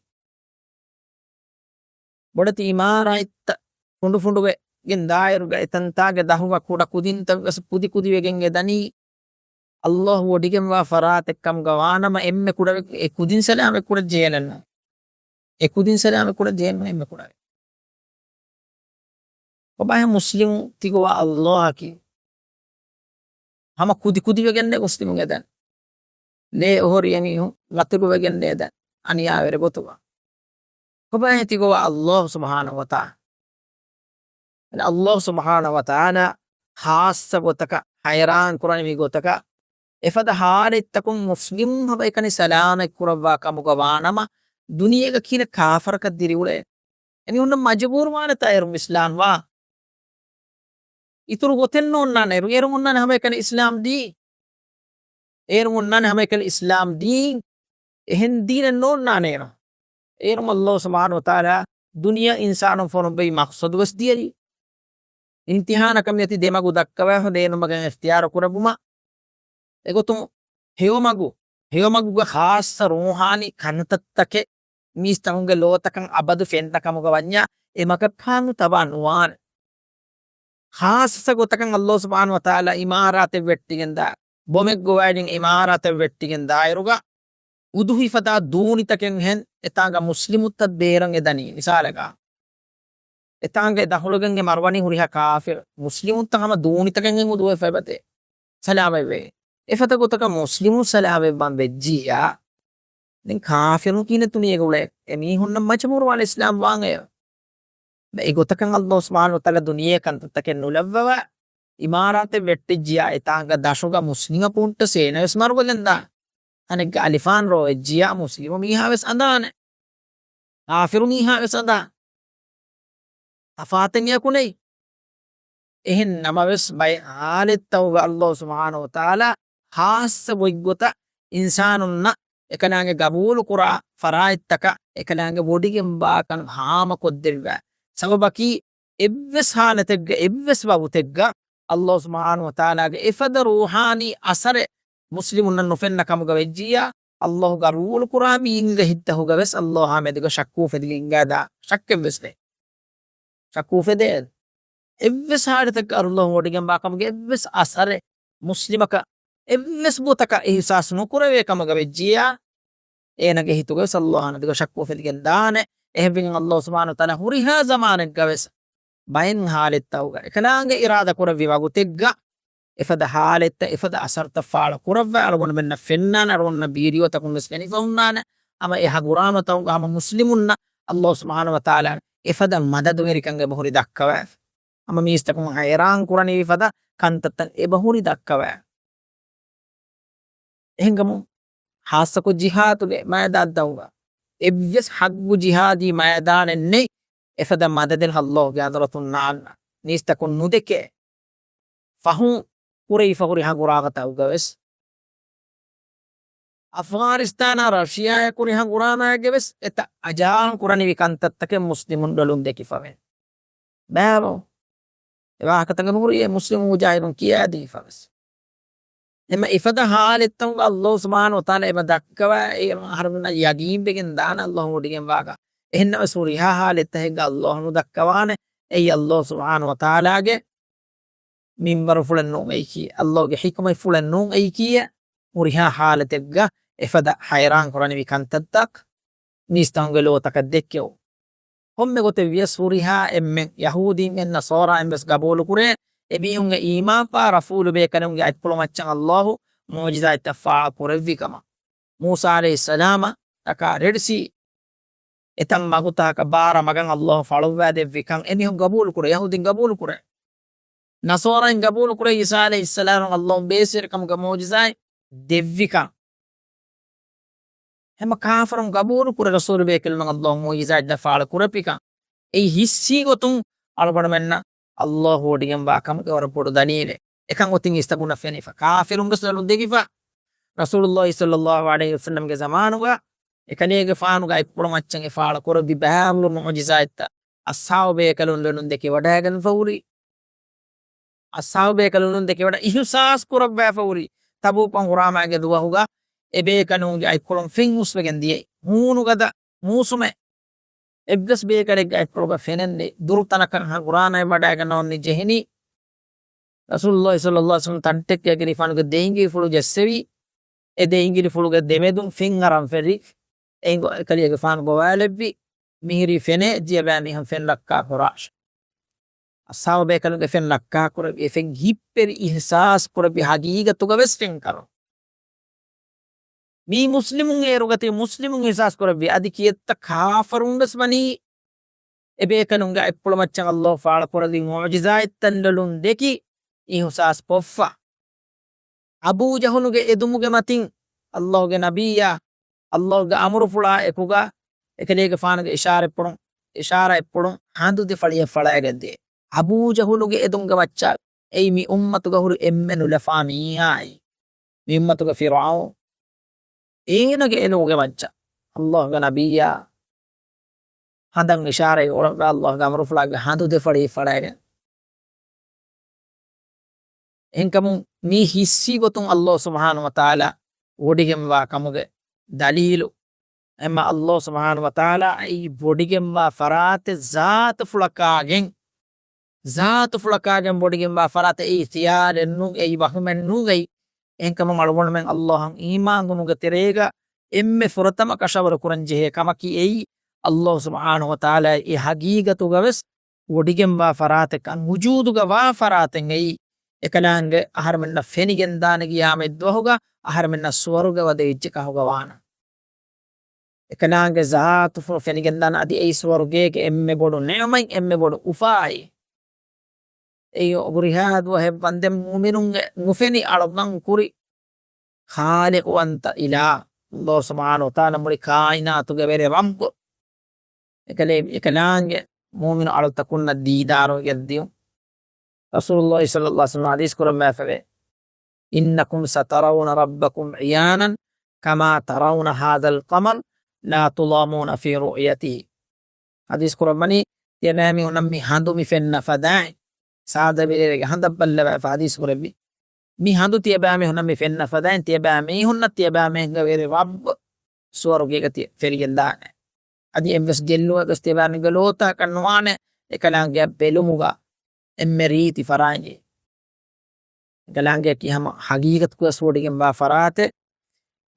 ބޮޑެތި އިމާރާތްތައް، ފުނޑުފުނޑުވެގެން ދާއިރުގަ އެތަންތާގެ ދަށުގަ ކުޑަ ކުދިންތައް ވެސް ކުދިކުދިވެގެން އެދަނީ، އައްލާހު ވޮޑިގެންވާ ފަރާތެއް ކަމުގަ ވާނަމަ، އެންމެ ކުޑަވެ، އެ ކުދިން ސަލާމަތް ކުރަން ޖެހޭނަން. އެ ކުދިން ސަލާމަތް ކުރަން ޖެހޭނަން އެންމެ ކުޑަވެ. ކޮބާހޭ މުސްލިމު ތިގޮވާ އައްލާހަކީ؟ ހަމަ ކުދިކުދިވެގެންނޭ މުސްލިމުން އެދަން. ލޭ އޮހޮރި އެމީހުން ގަތުލުވެގެންނޭ އެދަން. އަނިޔާވެރި ގޮތުގަ. ކޮބާހޭ ތިގޮވާ އައްލާހު ސުބްޙާނަހު ވަތަޢާލާ؟ އައްލާހު ސުބްޙާނަހު ވަތަޢާލާ ޚާއްޞަ ގޮތަކަށް ހައިރާން ކުރަނިވި ގޮތަކަށް އެފަދަ ޙާލަތްތަކުން މުސްލިމުން ހަމައެކަނި ސަލާމަތް ކުރައްވާ ކަމުގަ ވާނަމަ، ދުނިޔޭގަ ކިހިނެއް ކާފަރަކަށް ދިރިއުޅޭ؟ އެމީހުންނަށް މަޖުބޫރުވާނެތާ އޭރުން އިސްލާމް ވާން؟ އިތުރު ގޮތެއް ނޯންނާނެ އޭރު. އޭރުން އޮންނާނެ ހަމައެކަނި އިސްލާމް ދީން. އޭރުން އޮންނާނެ ހަމައެކަނި އިސްލާމް ދީން. އެހެން ދީނެއް ނޯންނާނެ އޭރު. އޭރުން އައްލާހު ސުބްޙާނަހު ވަތަޢާލާ ދުނިޔެ އިންސާނުން ފޮނުއްވި މަޤްޞަދު ވެސް ދިޔައީ. އިމްތިޙާނަކަށް މިއޮތީ ދެމަގު ދައްކަވާ ހޮދޭ ނުމަގެން އިޚްތިޔާރު ކުރެއްވުމަށް. އެގޮތުން ހެޔޮމަގު، ހެޔޮމަގުގަ ޚާއްޞަ ރޫޙާނީ ކަންތައްތަކެއް މީސްތަކުންގެ ލޯތަކަށް އަބަދު ފެންނަ ކަމުގަ ވަންޏާ، އެ މަގަށް ކާނު ތަބާ ނުވާނެ. ޚާއްޞަ ގޮތަކަށް އައްލާހު ސުބްޙާނަހު ވަތަޢާލާ އިމާރާތެއް ވެއްޓިގެންދާ، ބޮމެއް ގޮވައިގެން އިމާރާތެއް ވެއްޓިގެން ދާއިރުގަ، އުދުހިފަދާ ދޫނިތަކެއްހެން އެތާނގަ މުސްލިމުންތައް ބޭރަށް އެދަނީ. މިސާލަކަށް، އެތާނގަ ދަށުޅިގެން އެ މަރުވަނީ ހުރިހާ ކާފިރު. މުސްލިމުންތައް ހަމަ ދޫނިތަކެއްހެން އުދުހިފައި އެބަތޭ. ސަލާމަތްވޭ. އެފަދަ ގޮތަކަށް މުސްލިމުން ސަލާމަތްވާން ވެއްޖިއްޔާ، ދެން ކާފިރުން ކިހިނެއް ދުނިޔޭގަ އުޅޭ؟ އެމީހުންނަށް މަޖުބޫރުވާނެ އިސްލާމް ވާން އެ. އެގޮތަކަށް އައްލާހު ސުބްޙާނަހު ވަތަޢާލާ ދުނިޔެ ކަންތައްތަކެއް ނުލައްވަވާ، އިމާރާތެއް ވެއްޓިއްޖިއްޔާ އެތާނގަ ދަށުގަ މުސްލިމަކުންޓަށް ސޭނަ ވެސް މަރުވެގެންދާ. އަނެއްގަ އަލިފާން ރޯވެއްޖިއްޔާ މުސްލިމު މީހާ ވެސް އަނދާނެ. ކާފިރު މީހާ ވެސް އަނދާ. ތަފާތެއް އެޔަކު ނެތް. އެހެން ނަމަވެސް ބައެއް ޙާލަތްތަކުގަ އައްލާހު ސުބްޙާނަހު ވަތަޢާލާ ޚާއްޞަ ގޮތްގޮތަށް އިންސާނުންނަށް އެކަލާނގެ ގަބޫލުކުރާ ފަރާތްތަކަށް އެކަލާނގެ ވޮޑިގެންވާކަން ހާމަކޮށްދެއްވާ. ސަބަބަކީ އެއްވެސް ޙާލަތެއްގަ އެއްވެސް ވަގުތެއްގަ އައްލާހު ސުބްޙާނަހު ވަތަޢާލާގެ އެފަދަ ރޫޙާނީ އަސަރެއް މުސްލިމުންނަށް ނުފެންނަ ކަމުގަ ވެއްޖިއްޔާ، އައްލާހު ގަބޫލުކުރާ މީހުންގެ ހިތްތަކުގަ ވެސް އައްލާހާ މެދުގަ ޝައްކު އުފެދިގެން އިނގާދާ ޝައްކެއް ވެސް ނެތް. ޝައްކު އުފެދޭ. އެއްވެސް ޙާލަތެއްގަ އައްލާހު ވޮޑިގެންވާ ކަމުގެ އެއްވެސް އަސަރެއް މުސްލިމަކަށް އެއްވެސް ގޮތަކަށް އިޙްސާސް ނުކުރެވޭ ކަމުގަ ވެއްޖިއްޔާ، އޭނަގެ ހިތުގަ ވެސް އައްލާހާ މެދުގަ ޝައްކު އުފެދިގެން ދާނެ. އެހެންވީމަ އައްލާހު ސުބްޙާނަހު ވަތަޢާލާ ހުރިހާ ޒަމާނެއްގަ ވެސް ބައެއް ޙާލަތްތަކުގަ އެކަލާނގެ އިރާދަ ކުރެއްވި ވަގުތެއްގަ އެފަދަ ޙާލަތްތައް އެފަދަ އަސަރުތައް ފާޅު ކުރައްވާ އަޅުގަނޑުމެންނަށް ފެންނާނެ، އަޅުގަނޑުމެންނަށް ވީޑިއޯތަކުން ވެސް ފެނިފަ ހުންނާނެ. ހަމަ އެ ހަނގުރާމަތަކުގަ ހަމަ މުސްލިމުންނަށް އައްލާހު ސުބްޙާނަހު ވަތަޢާލާ އެފަދަ މަދަދުވެރިކަން އެބަހުރި ދައްކަވާ. ހަމަ މީސްތަކުން ހައިރާން ކުރަނިވި ފަދަ ކަންތައްތައް އެބަހުރި ދައްކަވާ. އެހެންކަމުން ޚާއްޞަކޮށް ޖިހާދުގެ މައިދާންތަކުގަ އެއްވެސް ހައްގު ޖިހާދީ މައިދާނެއް ނެތް އެފަދަ މަދަދެއް އައްލާހުގެ ޙަޟްރަތުން ނާންނަ މީސްތަކުން ނުދެކޭ. ފަހުން ކުރެވިފަ ހުރި ހަނގުރާމަތަކުގަ ވެސް، އަފްޣާނިސްތާނާ ރަޝިޔާއާ ކުރި ހަނގުރާމައިގަ ވެސް އެތައް އަޖާއަށް ކުރަނިވި ކަންތައްތަކެއް މުސްލިމުން ލޮލުން ދެކިފަވޭ. ބާރު އެ ވާހަކަތަކަށް ނުހުރި އެ މުސްލިމު މުޖާހިދުން ކިޔާދީފަވެސް. އެމަ އެފަދަ ޙާލަތްތަކުގަ އައްލާހު ސުބްޙާނަހު ވަތަޢާލާ އެބަ ދައްކަވާ، އެ އަހަރުމެންނަށް ޔަގީންވެގެން ދާނެ އައްލާހު ވޮޑިގެންވާކަން. އެހެންނަމަވެސް ހުރިހާ ޙާލަތްތަކެއްގަ އައްލާހު ނުދައްކަވާނެ. އެއީ އައްލާހު ސުބްޙާނަހު ވަތަޢާލާގެ މިންވަރުފުޅެއް ނޫން އެއީކީ، އައްލާހުގެ ޙިކުމަތްފުޅެއް ނޫން އެއީކީ، ހުރިހާ ޙާލަތެއްގަ އެފަދަ ޙައިރާން ކުރަނިވި ކަންތައްތައް މީސްތަކުންގެ ލޯތަކަށް ދެއްކެވުން. ކޮންމެ ގޮތެއް ވިޔަސް ހުރިހާ އެންމެން ޔަހޫދީން ނަޞާރާއިން ވެސް ގަބޫލުކުރޭ، އެމީހުންގެ އީމާންވާ ރަސޫލު ބޭކަލުންގެ އަތްޕުޅު މައްޗަށް އައްލާހު މުޢުޖިޒާތްތައް ފާޅު ކުރެއްވި ކަމަށް. މޫސާ ޢަލައިހިއްސަލާމަށް ޓަކާ ރެޑްސީ އެތައް މަގުތަކަކަށް ބާރަ މަގަށް އައްލާހު ފަޅުއްވާ ދެއްވި ކަން އެމީހުން ގަބޫލު ކުރޭ، ޔަހޫދީން ގަބޫލު ކުރޭ. ނަޞާރާއިން ގަބޫލު ކުރޭ ޢީސާ ޢަލައިހިއްސަލާމަށް ﷲ ބޭސްވެރިކަމުގެ މުޢުޖިޒާތް ދެއްވިކަން. ހަމަ ކާފަރުން ގަބޫލު ކުރޭ ރަސޫލު ބޭކަލުންނަށް ﷲ މުޢުޖިޒާތް ފާޅު ކުރެއްވިކަން. އެއީ ޙިއްސީ ގޮތުން އަޅުގަނޑުމެންނަށް ﷲ ވޮޑިގެންވާ ކަމުގެ ވަރަށް ބޮޑު ދަލީލެއް. އެކަން އޮތީ އިސްތަށި ބުނަން ފެނިފަ. ކާފިރުންގެ ލޮލުން ދެކިފަ. ރަސޫލުﷲ ޞައްލަﷲު ޢަލައިހި ވަސައްލަމްގެ ޒަމާނުގަ އެކަލޭގެފާނުގެ އަތްޕުޅު މައްޗަށް އެ ފާޅު ކުރެއްވި ބައި މުޢުޖިޒާތްތައް އަޞްޙާބު ބޭކަލުން ލޮލުން ދެކެވަޑައިގެންފަ ހުރި. އަޞްޙާބު ބޭކަލުން ދެކެވަޑަ އިޙްސާސް ކުރައްވާފަ ހުރި. ތަބޫކަށް ހުރާމާގެ ދުވަހުގަ އެ ބޭކަލުންގެ އަތްކޮޅުން ފެން ހުސްވެގެން ދިޔައީ. ހޫނުގަދަ މޫސުމެއް. އެއްވެސް ބޭކަލެއްގެ އަތްކޮޅުގަ ފެނެއް ނެތް. ދުރު ތަނަކަށް ހަނގުރާނައި ވަޑައިގަންނަވަން ނިޖެހެނީ. ރަސޫލުﷲ ޞައްލަﷲު ޢަލައިހި ވަސައްލަމް ތަންޓެއްގެ ގިރިފާނުގެ ދެ އިނގިލި ފުޅު ޖެއްސެވި. އެ ދެ އިނގިލި ފުޅުގެ ދެމެދުން ފެން އަރަން ފެށި. އެ އެކަލޭގެފާނު ގޮވާލެއްވި. މިހިރީ ފެނޭ ތިޔަބައިމީހުން ފެން ލައްކާ ކުރާށޭ. އަޞްޙާބު ބޭކަލުންގެ ފެން ލައްކާ ކުރެއްވި. އެ ފެން ހިއްޕެވި އިޙްސާސް ކުރެއްވި ހަގީގަތުގަ ވެސް ފެން ކަރުން. މީ މުސްލިމުން އޭރުގަތީ މުސްލިމުން އިޙްސާސް ކުރެއްވި. އަދި ކިއެއްތަ ކާފަރުން ވެސް ވަނީ އެ ބޭކަލުންގެ އަތްޕުޅު މައްޗަށް ﷲ ފާޅު ކުރެއްވި މުޢުޖިޒާތްތައް ލޮލުން ދެކި އިޙްސާސް ކޮށްފަ. އަބޫ ޖަހުލުގެ އެދުމުގެ މަތިން ﷲގެ ނަބިއްޔާ، ﷲގެ އަމުރުފުޅާ އެކުގަ އެކަލޭގެފާނުގެ އިޝާރަތްޕުޅުން، އިޝާރަތްޕުޅުން ހަނދު ދެ ފަޅިއަށް ފަޅައިގެން ދިޔަ. އަބޫ ޖަހުލުގެ އެދުމުގެ މައްޗަށް އެއީ މި އުއްމަތުގަ ހުރި އެންމެ ނުލަފާ މީހާއި. މި އުއްމަތުގެ ފިރުޢައުން. އޭނަގެ އެދުމުގެ މައްޗަށް ﷲގެ ނަބިއްޔާ ހަނދަށް އިޝާރަތް އުޅުއްވާ ﷲގެ އަމުރުފުޅާގެ ހަނދު ދެ ފަޅި ފަޅައިގެން. އެހެންކަމުން މީ ޙިއްސީ ގޮތުން ﷲ ސުބްޙާނަހޫ ވަތަޢާލާ ވޮޑިގެންވާ ކަމުގެ ދަލީލު. އެމަ ﷲ ސުބްޙާނަހޫ ވަތަޢާލާ އެއީ ވޮޑިގެންވާ ފަރާތެއް ޒާތުފުޅަކާގެން، ޒާތުފުޅަކާގެން ވޮޑިގެންވާ ފަރާތެއް އެއީ ޚިޔާލެއް ނޫން، އެއީ ވަހުމެއް ނޫން އެއީ. އެހެންކަމުން އަޅުގަނޑުމެން ﷲއަށް އީމާންވުމުގެ ތެރޭގަ އެންމެ ފުރަތަމަ ކަށަވަރު ކުރަން ޖެހޭ ކަމަކީ އެއީ، ﷲ ސުބްޙާނަހޫ ވަތަޢާލާ އެ ހަގީގަތުގަ ވެސް ވޮޑިގެންވާ ފަރާތެއް ކަން، ވުޖޫދުގަ ވާ ފަރާތެއް އެއީ. އެކަލާނގެ އަހަރެމެންނަށް ފެނިގެންދާނެ ގިޔާމަތް ދުވަހުގަ އަހަރެމެންނަށް ސުވަރުގެ ވަދެ އެއްޗެއް ކަހުގަ ވާނަން. އެކަލާނގެ ޒާތުފުޅު ފެނިގެންދާނެ އަދި އެއީ ސުވަރުގޭގެ އެންމެ ބޮޑު ނިޢުމަތް، އެންމެ ބޮޑު އުފާއި. އެއީ ހުރިހާ ދުވަހެއް ވަންދެން މުއުމިނުންގެ ނުފެނި އަޅުކަން ކުރި ޚާލިޤުވަންތަ އިލާހު، ﷲ ސުބްޙާނަހޫ ވަތަޢާލާ މުޅި ކާއިނާތުގެ ވެރި ރައްބު. އެކަލޭ، އެކަލާނގެ މުއުމިނު އަޅުތަކުންނަށް ދީދާރުވެގެން ދިޔުން. ރަސޫލުﷲ ޞައްލަﷲު ޢަލައިހި ވަސައްލަމަ ޙަދީޘް ކުރައްވާފަވޭ، إنكم سترون ربكم عيانا كما ترون هذا القمر لا تضامون في رؤيته. ޙަދީޘް ކުރައްވަނީ، ތިޔަބައިމީހުންނަށް މި ހަނދު މި ފެންނަ ފަދައިން، ސާދަވެރިވެގެ ހަނދަށް ބައްލަވާފަ ޙަދީޘް ކުރެއްވި. މި ހަނދު ތިޔަބައިމީހުންނަށް މި ފެންނަ ފަދައިން، ތިޔަބައިމީހުންނަށް ތިޔަބައިމީހުންގެ ވެރި ރައްބު ސުވަރުގޭގަ ތި-، ފެނިގެންދާނެ. އަދި އެއްވެސް ގެއްލުމެއްވެސް ތިޔަބައިމީހުންގެ ލޯތަކަށް ނުވާނެ. އެކަލާނގެ ބެލުމުގަ އެންމެ ރީތި ފަރާތް. އެކަލާނގެއަކީ ހަމަ ހަގީގަތުގަސް ވޮޑިގެންވާ ފަރާތެއް.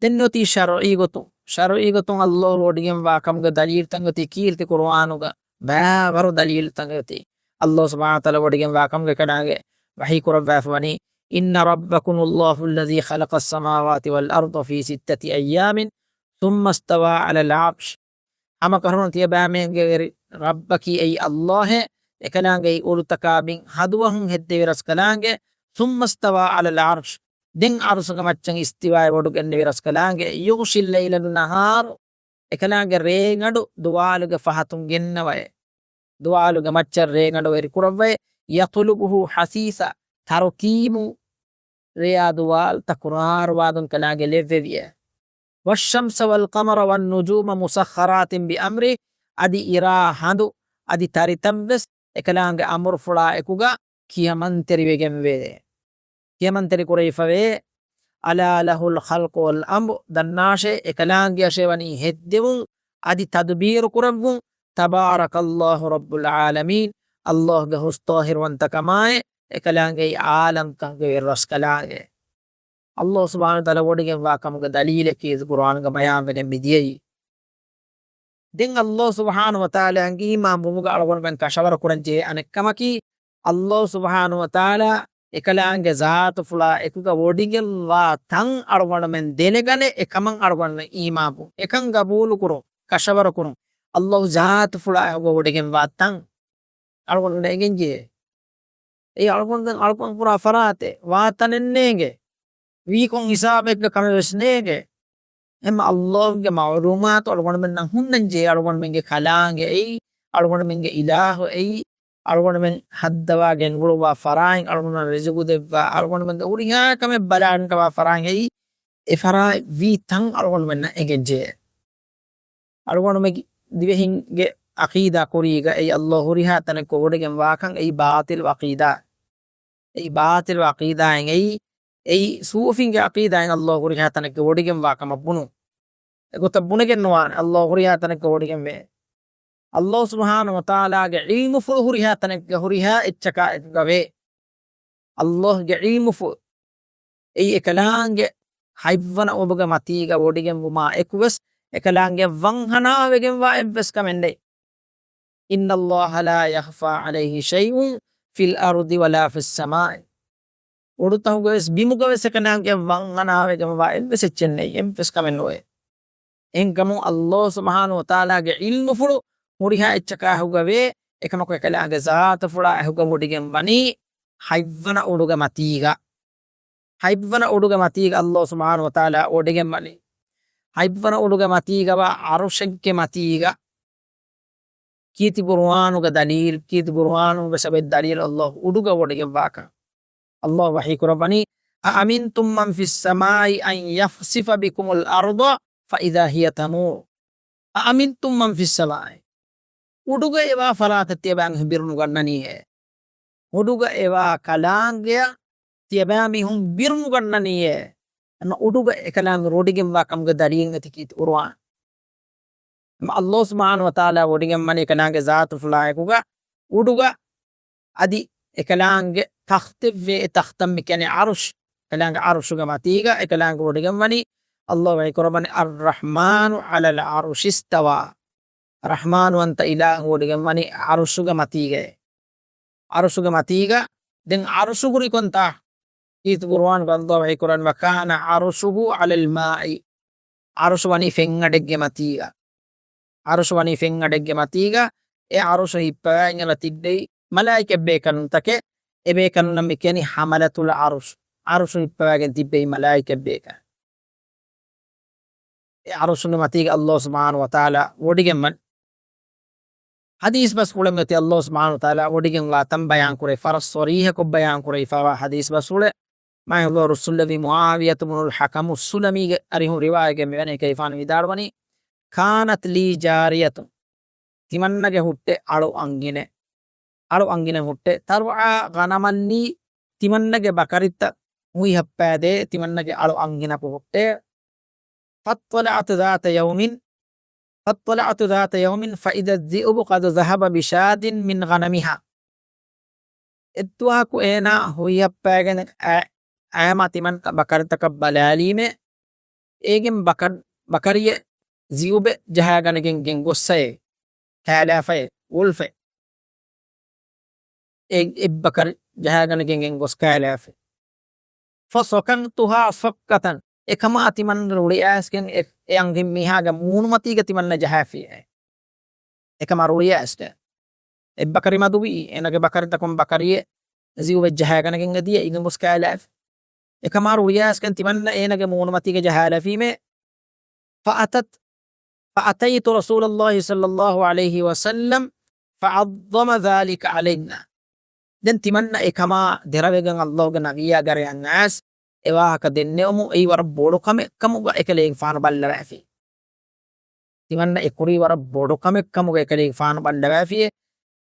ދެން އޮތީ ޝަރުޢީ ގޮތުން. ޝަރުޢީ ގޮތުން ﷲ ވޮޑިގެންވާ ކަމުގެ ދަލީލުތައް އޮތީ، ކީރިތި ޤުރުއާނުގަ ބައިވަރު ދަލީލުތައް އޮތީ. ﷲ ސުބްޙާނަހޫ ވަތަޢާލާ ވޮޑިގެންވާ ކަމުގެ އެކަލާނގެ ވަޙީ ކުރައްވާފަ ވަނީ، إن ربكم الله الذي خلق السماوات والأرض في ستة أيام ثم استوى على العرش. ހަމަކަށަވަރުން ތިޔަބައިމީހުންގެ ވެރި ރައްބަކީ އެއީ ﷲ. އެކަލާނގެ އެއީ އުޑުތަކާ ބިން ހަދުވަހުން ހެއްދެވި ރަސްކަލާނގެ. ثم استوى على العرش. ދެން ޢަރުޝުގެ މައްޗަށް އިސްތިވާއެއް ވޮޑިގެންނެވި ރަސްކަލާނގެ. يغشي الليل النهار. އެކަލާނގެ ރޭގަނޑު ދުވާލުގެ ފަހަތުން ގެންނަވައޭ. ދުވާލުގެ މައްޗަށް ރޭގަނޑު ވެރިކުރައްވައޭ. يطلبه حثيثا. ތަރުތީބު ރެޔާ ދުވާލު ތަކުރާރުވާދުން ކަލާނގެ ލެއްވެވިއޭ. والشمس والقمر والنجوم مسخرات بأمره. އަދި އިރާ ހަނދު އަދި ތަރިތައްވެސް އެކަލާނގެ އަމުރުފުޅާ އެކުގަ ކިޔަމަންތެރިވެގެންވޭ. ކިޔަމަންތެރި ކުރެވިފަވޭ. ألا له الخلق والأمر. ދަންނާށޭ، އެކަލާނގެއަށޭ ވަނީ ހެއްދެވުން އަދި ތަދުބީރު ކުރެއްވުން. تبارك الله رب العالمين. ﷲގެ ހުސްޠާހިރުވަންތަކަމާއެ، އެކަލާނގެ އާލަމްތަކުގެ ވެރި ރަސްކަލާނގެ. ﷲ ސުބްޙާނަހޫ ވަތަޢާލާ ވޮޑިގެންވާ ކަމުގެ ދަލީލަކީ ޤުރުއާނުގަ ބަޔާންވެގެން މިދިޔައީ. ދެން ﷲ ސުބްޙާނަހޫ ވަތަޢާލާއަށް އީމާންވުމުގަ އަޅުގަނޑުމެން ކަށަވަރު ކުރަން ޖެހޭ އަނެއްކަމަކީ، ﷲ ސުބްޙާނަހޫ ވަތަޢާލާ އެކަލާނގެ ޒާތުފުޅާ އެކުގަ ވޮޑިގެންވާ ތަން އަޅުގަނޑުމެން ދެނެގަނެ، އެކަމަށް އަޅުގަނޑުމެން އީމާންވުން، އެކަން ގަބޫލުކުރުން، ކަށަވަރުކުރުން. ﷲ ޒާތުފުޅާ އެކުގަ ވޮޑިގެންވާ ތަން އަޅުގަނޑުމެން އެނގެން ޖެހޭ. އެއީ އަޅުގަނޑުމެން އަޅުކަން ކުރާ ފަރާތެއް، ވާތަނެއް ނޭނގެ. ވީކޮން ހިސާބެއްގަ ކަމެއް ވެސް ނޭނގެ. އެހެންމަ ﷲ ގެ މަޢުލޫމާތު އަޅުގަނޑުމެންނަށް ހުންނަންޖެހޭ، އަޅުގަނޑުމެންގެ ކަލާނގެ އެއީ، އަޅުގަނޑުމެންގެ އިލާހު އެއީ، އަޅުގަނޑުމެން ހައްދަވާ ގެންގުޅުއްވާ ފަރާތް، އަޅުގަނޑުމެން ރިޒުގު ދެއްވާ، އަޅުގަނޑުމެންގެ ހުރިހާ ކަމެއް ބަލާންޓަވާ ފަރާތް އެއީ، އެ ފަރާތް ވީ ތަން އަޅުގަނޑުމެންނަށް އެނގެންޖެހޭ. އަޅުގަނޑުމެން ދިވެހިންގެ ޢަޤީދާ ކުރީގަ އެއީ ﷲ ހުރިހާ ތަނެއްގަ ވޮޑިގެން ވާކަން އެއީ ބާޠިލު ޢަޤީދާ. އެއީ ބާޠިލު ޢަޤީދާއެއް އެއީ، އެއީ ޞޫފީންގެ ޢަޤީދާއެއް ﷲ ހުރިހާ ތަނެއްގަ ވޮޑިގެން ވާ ކަމަށް ބުނުން. އެގޮތަށް ބުނެގެން ނުވާނެ ﷲ ހުރިހާ ތަނެއްގަ ވޮޑިގެން ވޭ. ﷲ ސުބްޙާނަހޫ ވަތަޢާލާގެ ޢިލްމުފުޅު ހުރިހާ ތަނެއްގަ ހުރިހާ އެއްޗަކާ އެކުގަ ވޭ. ﷲ ގެ ޢިލްމުފުޅު އެއީ އެކަލާނގެ ހަތްވަނަ އުޑުގެ މަތީގަ ވޮޑިގެންވުމާ އެކުވެސް އެކަލާނގެ ވަންހަނާވެގެންވާ އެއްވެސް ކަމެއް ނެތް. إن الله لا يخفى عليه شيء في الأرض ولا في السماء. އުޑުތަކުގަވެސް ބިމުގަވެސް އެކަލާނގެ ވަންހަނާވެގެންވާ އެއްވެސް އެއްޗެއް ނެތް، އެއްވެސް ކަމެއް ނުވޭ. އެހެންކަމުން ﷲ ސުބްޙާނަހޫ ވަތަޢާލާގެ ޢިލްމުފުޅު ހުރިހާ އެއްޗަކާ އެކުގަ ވޭ، އެކަމަކު އެކަލާނގެ ޒާތުފުޅާ އެކުގަ ވޮޑިގެން ވަނީ ހަތްވަނަ އުޑުގެ މަތީގަ. ހަތްވަނަ އުޑުގެ މަތީގަ ﷲ ސުބްޙާނަހޫ ވަތަޢާލާ ވޮޑިގެން ވަނީ. ހަތްވަނަ އުޑުގެ މަތީގަ ވާ ޢަރުޝެއްގެ މަތީގަ. ކީރިތި ޤުރުއާނުގެ ދަލީލް، ކީރިތި ޤުރުއާނުގެ ސަބަބެއް ދަލީލް ﷲ އުޑުގަ ވޮޑިގެން ވާކަން. ﷲ ވަޙީ ކުރައްވަނީ، أأمنتم من في السماء أن يخسف بكم الأرض فإذا هي تمور. أأمنتم من في السماء. އުޑުގަ އެވާ ފަރާތަށް ތިޔަބައިމީހުން ބިރުނުގަންނަނީއޭ. އުޑުގަ އެވާ ކަލާނގެއަށް ތިޔަބައިމީހުން ބިރުނުގަންނަނީއޭ. އަންނަ އުޑުގަ އެކަލާނގެ ވޮޑިގެންވާ ކަމުގެ ދަލީލް ނެތި ކީރިތި ޤުރުއާން. ﷲ ސުބްޙާނަހޫ ވަތަޢާލާ ވޮޑިގެންވަނީ އެކަލާނގެ ޒާތުފުޅާއެކުގަ އުޑުގަ އަދި އެކަލާނގެ ތަޚްތެއްވޭ، އެ ތަޚްތަށް މި ކިޔަނީ ޢަރުޝް. އެކަލާނގެ ޢަރުޝުގެ މަތީގަ އެކަލާނގެ ވޮޑިގެންވަނީ ﷲ ވަޙީ ކުރައްވަނީ، الرحمن على العرش استوى. ރަޙްމާންވަންތަ އިލާހު ވޮޑިގެންވަނީ ޢަރުޝުގެ މަތީގައޭ. ޢަރުޝުގެ މަތީގަ ދެން ޢަރުޝު ކުރި ކޮންތާ؟ ކީރިތި ޤުރުއާންގަ ﷲ ވަޙީ ކުރަން، وكان عرشه على الماء. ޢަރުޝު ވަނީ ފެންއަޑެއްގެ މަތީގަ. ޢަރުޝު ވަނީ ފެންއަޑެއްގެ މަތީގަ، އެ ޢަރުޝު ހިއްޕަވައިގެން ތިއްބެވި މަލާއިކަ ބޭކަލުންތަކެއް، އެ ބޭކަލުންނަށް މި ކިޔަނީ ޙަމަލަތުލް ޢަރުޝް. ޢަރުޝު ހިއްޕަވައިގެން ތިއްބެވި މަލާއިކަ ބޭކަލުން. އެ ޢަރުޝުގެ މަތީގަ ﷲ ސުބްޙާނަހޫ ވަތަޢާލާ ވޮޑިގެންވަން. ޙަދީޘް ބަސްފުޅެއް މަތި ﷲ ސުބްޙާނަހޫ ވަތަޢާލާ ވޮޑިގެންވާ ތަން ބަޔާން ކުރެވިފަ، ވަރަށް ޞަރީޙަކޮށް ބަޔާން ކުރެވިފަވާ ޙަދީޘް ބަސްފުޅެއް. މާތް ޙަޟްރަތު ރުއްސުލް ނަބީ މުޢާވިޔަތު ބުނުލް ޙަކަމު ސުލަމީގެ އަރިހުން ރިވާޔަތްގެ މިވަނީ ކައިފާނު ވިދާޅުވަނީ، كانت لي جارية، ތިމަންނަގެ ހުއްޓެ އަޅު އަންގިނެއް، އަޅު އަންގިނެއް ހުއްޓެ، ترعى غنما لي، ތިމަންނަގެ ބަކަރިތައް ހުއިހައްޕައިދޭ ތިމަންނަގެ އަޅު އަންގިނަކު ހުއްޓެ. فاطلعت ذات يوم، فاطلعت ذات يوم فإذا الذئب قد ذهب بشاة من غنمها. އެއްދުވަހަކު އޭނާ ހުއިހައްޕައިގެން އައި-، އައިމަ ތިމަން ބަކަރިތަކަށް ބަލާލީމޭ، އޭގެން ބަކަ-، ބަކަރިއެއް ޒިއުބެއް ޖަހާގަނެގެން ގެން ގޮއްސައޭ، ކައިލާފައޭ، އުޅުފައޭ. އެ-، އެއްބަކަރި ޖަހާގަނެގެން ގެން ގޮސް ކައިލާފަ. فصككتها صكة. އެކަމާ ތިމަން ރުޅިއައިސްގެން އެ-، އެ އަންހެން މީހާގެ މޫނުމަތީގަ ތިމަންނަ ޖަހާފިއޭ. އެކަމާ ރުޅިއައިސްގެން. އެއްބަކަރި މަދުވީ، އޭނަގެ ބަކަރިތަކުން ބަކަރިއެއް ޒިއުވެއް ޖަހާގަނެގެން އެދިޔަ އިގެން ގޮސް ކައިލާފަ. އެކަމާ ރުޅިއައިސްގެން ތިމަންނަ އޭނަގެ މޫނުމަތީގަ ޖަހާލަފީމޭ. فأتت، فأتيت رسول الله صلى الله عليه وسلم فعظم ذلك علينا. ދެން ތިމަންނަ އެކަމާ ދެރަވެގެން ﷲގެ ނަބިއްޔާ ގާރަށް އަންނައިސް އެވާހަކަ ދެންނެވުމުން އެއީ ވަރަށް ބޮޑު ކަމެއް ކަމުގަ އެކަލޭގެފާނު ބައްލަވައިފި. ތިމަންނަ އެ ކުރީ ވަރަށް ބޮޑު ކަމެއް ކަމުގަ އެކަލޭގެފާނު ބައްލަވައިފިއޭ.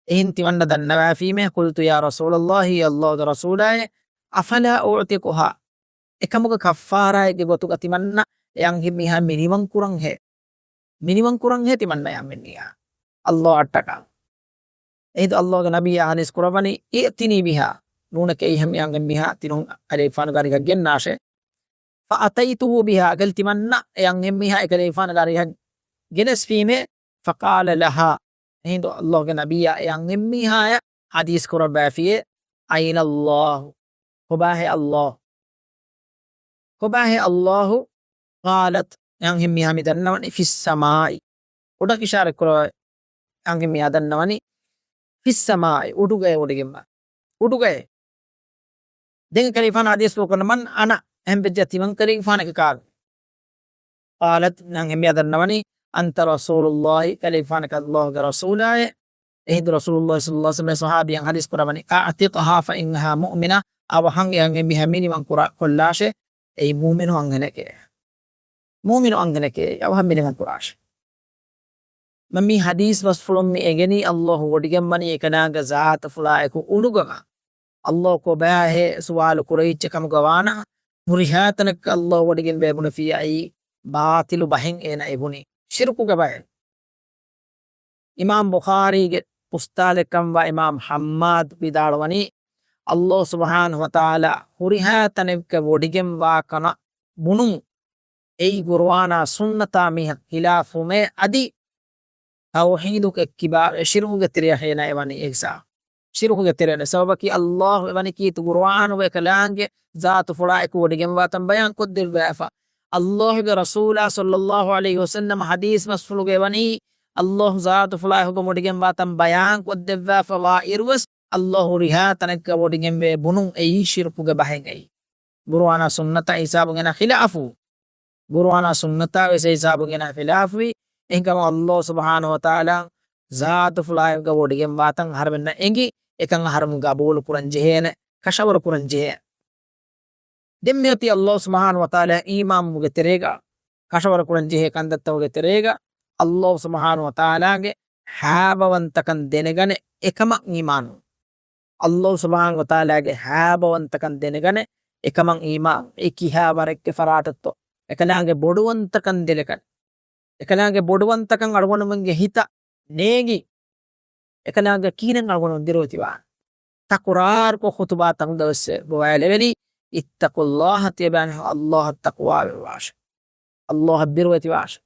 އެހެން ތިމަންނަ ދަންނަވައިފީމޭ، قلت يا رسول الله، އެ ﷲގެ ރަސޫލާއޭ، أفلا أعتقها؟ އެކަމުގެ ކައްފާރާއެއްގެ ގޮތުގަ ތިމަންނަ އެ އަންހެންމީހާ މިނިވަން ކުރަންހޭ. މިނިވަން ކުރަންހޭ ތިމަންނަ އެ އަންހެންމީހާ. ﷲ އަށްޓަކާ. އެހިނދު ﷲގެ ނަބިއްޔާ ޙަދީޘް ކުރައްވަނީ، ائتني بها. ނޫނެކޭ އެހެން އެ އަންހެންމީހާ ތިނުން އެކަލޭގެފާނުގެ އަރިހަށް ގެންނާށޭ. فأتيته بها، އެކަލް ތިމަންނަ އެ އަންހެންމީހާ އެކަލޭގެފާނުގެ އަރިހަށް ގެނެސްފީމޭ، فقال لها، އެހިނދު ﷲގެ ނަބިއްޔާ އެ އަންހެންމީހާޔަށް ޙަދީޘް ކުރައްވައިފިއޭ، أين الله؟ ކޮބާހޭ ﷲ؟ ކޮބާހޭ ﷲ؟ قالت، އެ އަންހެންމީހާ މި ދަންނަވަނީ، في السماء. އުޑަށް އިޝާރަތް ކުރައްވާ އެ އަންހެންމީހާ ދަންނަވަނީ، في السماء، އުޑުގައޭ ވޮޑިގެންވާ. އުޑުގައޭ. ދެން ކަލޭގެފާނު ޙަދީޘްފުޅު ކުރަން، މަން އަނަ، އެހެން ވެއްޖެ ތިމަން ކަލޭގެފާނަކީ ކާކު؟ ޤާލަތް، ނަން އެންމެ އަދަންނަވަނީ، އަންތަ ރަސޫލުﷲ، ކަލޭގެފާނަކީ ﷲގެ ރަސޫލާއޭ. އެހިނދު ރަސޫލުﷲ ޞައްލަﷲ ޢަލައިހި ވަސައްލަމަ ޞަޙާބީއަށް ޙަދީޘް ކުރަވަނީ، އަޢްތިޤްހާ ފައިންނަހާ މުއުމިނާ، އަވަހަށް އެ އަންހެން މީހާ މިނިވަން ކުރާ، ކޮށްލާށޭ، އެއީ މުއުމިނު އަންހެނެކޭ. މުއުމިނު އަންހެނެކޭ، އަވަހަށް މިނިވަން ކުރާށޭ. މަ މި ޙަދީޘް ބަސްފުޅުން މި އެނގެނީ ﷲ ވޮޑިގެންވަނީ އެކަލާނގެ ޒާތުފުޅާއެކު އުޑުގަ. ﷲ ކޮބާހޭ ސުވާލު ކުރެވިއްޖެ ކަމުގަ ވާނަމަ، ހުރިހާ ތަނަކަށް ﷲ ވޮޑިގެންވޭ ބުނެފިއްޔާ އެއީ ބާޠިލު ބަހެއް އޭނަ އެ ބުނީ. ޝިރުކުގެ ބަހެއް. އިމާމް ބުޚާރީގެ އުސްތާޛެއް ކަމަށްވާ އިމާމް ޙައްމާދު ވިދާޅުވަނީ، ﷲ ސުބްޙާނަހޫ ވަތަޢާލާ ހުރިހާ ތަނެއްގަ ވޮޑިގެންވާ ކަމަށް ބުނުން އެއީ ޤުރުއާނާ ސުންނަތާ މީހަކު ޚިލާފުވުމޭ، އަދި ތައުޙީދުގެ ކިބާ ޝިރުކުގެ ތެރެއަށް އޭނަ އެވަނީ އެކްސާ. ޝިރުކުގެ ތެރެއަށް. ސަބަބަކީ ﷲ އެވަނީ ކީރިތި ޤުރުއާނުގަ އެކަލާނގެ ޒާތުފުޅާއެކު ވޮޑިގެންވާ ތަން ބަޔާން ކޮށްދެއްވާފަ. ﷲގެ ރަސޫލާ ޞައްލަﷲ ޢަލައިހި ވަސައްލަމަ ޙަދީޘް ބަސްފުޅުގަ އެވަނީ ﷲ ޒާތުފުޅާއެކު ވޮޑިގެންވާ ތަން ބަޔާން ކޮށްދެއްވާފަ ވާ އިރުވެސް، ﷲ ހުރިހާ ތަނެއްގަ ވޮޑިގެންވޭ ބުނުން އެއީ ޝިރުކުގެ ބަހެއް އެއީ. ޤުރުއާނާ ސުންނަތާ ހިސާބުން އޭނަ ޚިލާފު. ޤުރުއާނާ ސުންނަތާ ވެސް އެ ހިސާބުން އޭނަ ޚިލާފުވި. އެހެންކަމުން ﷲ ސުބްޙާނަހޫ ވަތަޢާލާ ޒާތުފުޅާއެކުގަ ވޮޑިގެންވާތަން އަހަރެމެންނަށް އެނގި، އެކަން އަހަރެމެން ގަބޫލު ކުރަން ޖެހޭނެ، ކަށަވަރު ކުރަން ޖެހޭ. ދެން މިއޮތީ ﷲ ސުބްޙާނަހޫ ވަތަޢާލާ އީމާނުގެ ތެރޭގަ، ކަށަވަރު ކުރަން ޖެހޭ ކަންތައްތަކުގެ ތެރޭގަ، ﷲ ސުބްޙާނަހޫ ވަތަޢާލާގެ ހައިބަވަންތަކަން ދެނެގަނެ އެކަމަށް އީމާނު. ﷲ ސުބްޙާނަހޫ ވަތަޢާލާގެ ހައިބަވަންތަކަން ދެނެގަނެ އެކަމަށް އީމާނު. އެ ކިހާ ވަރެއްގެ ފަރާތެއްތޯ، އެކަލާނގެ ބޮޑުވަންތަކަން ދެނެގަނެ، އެކަލާނގެ ބޮޑުވަންތަކަން އަޅުގަނޑުމެންގެ ހިތަށް ނޭނގި، އެކަލާނގެ ކިހިނެއް އަޅުގަނޑު ދިރުވެތިވާނެ؟ ތަކުރާރުކޮށް ޚުތުބާތަކުގަވެސް ގޮވާލެވެނީ، اتقوا الله، ތިޔަބައިމީހުން ﷲ އަށް ތަޤްވާވެވާށެވެ. ﷲ އަށް ބިރުވެތިވާށެވެ.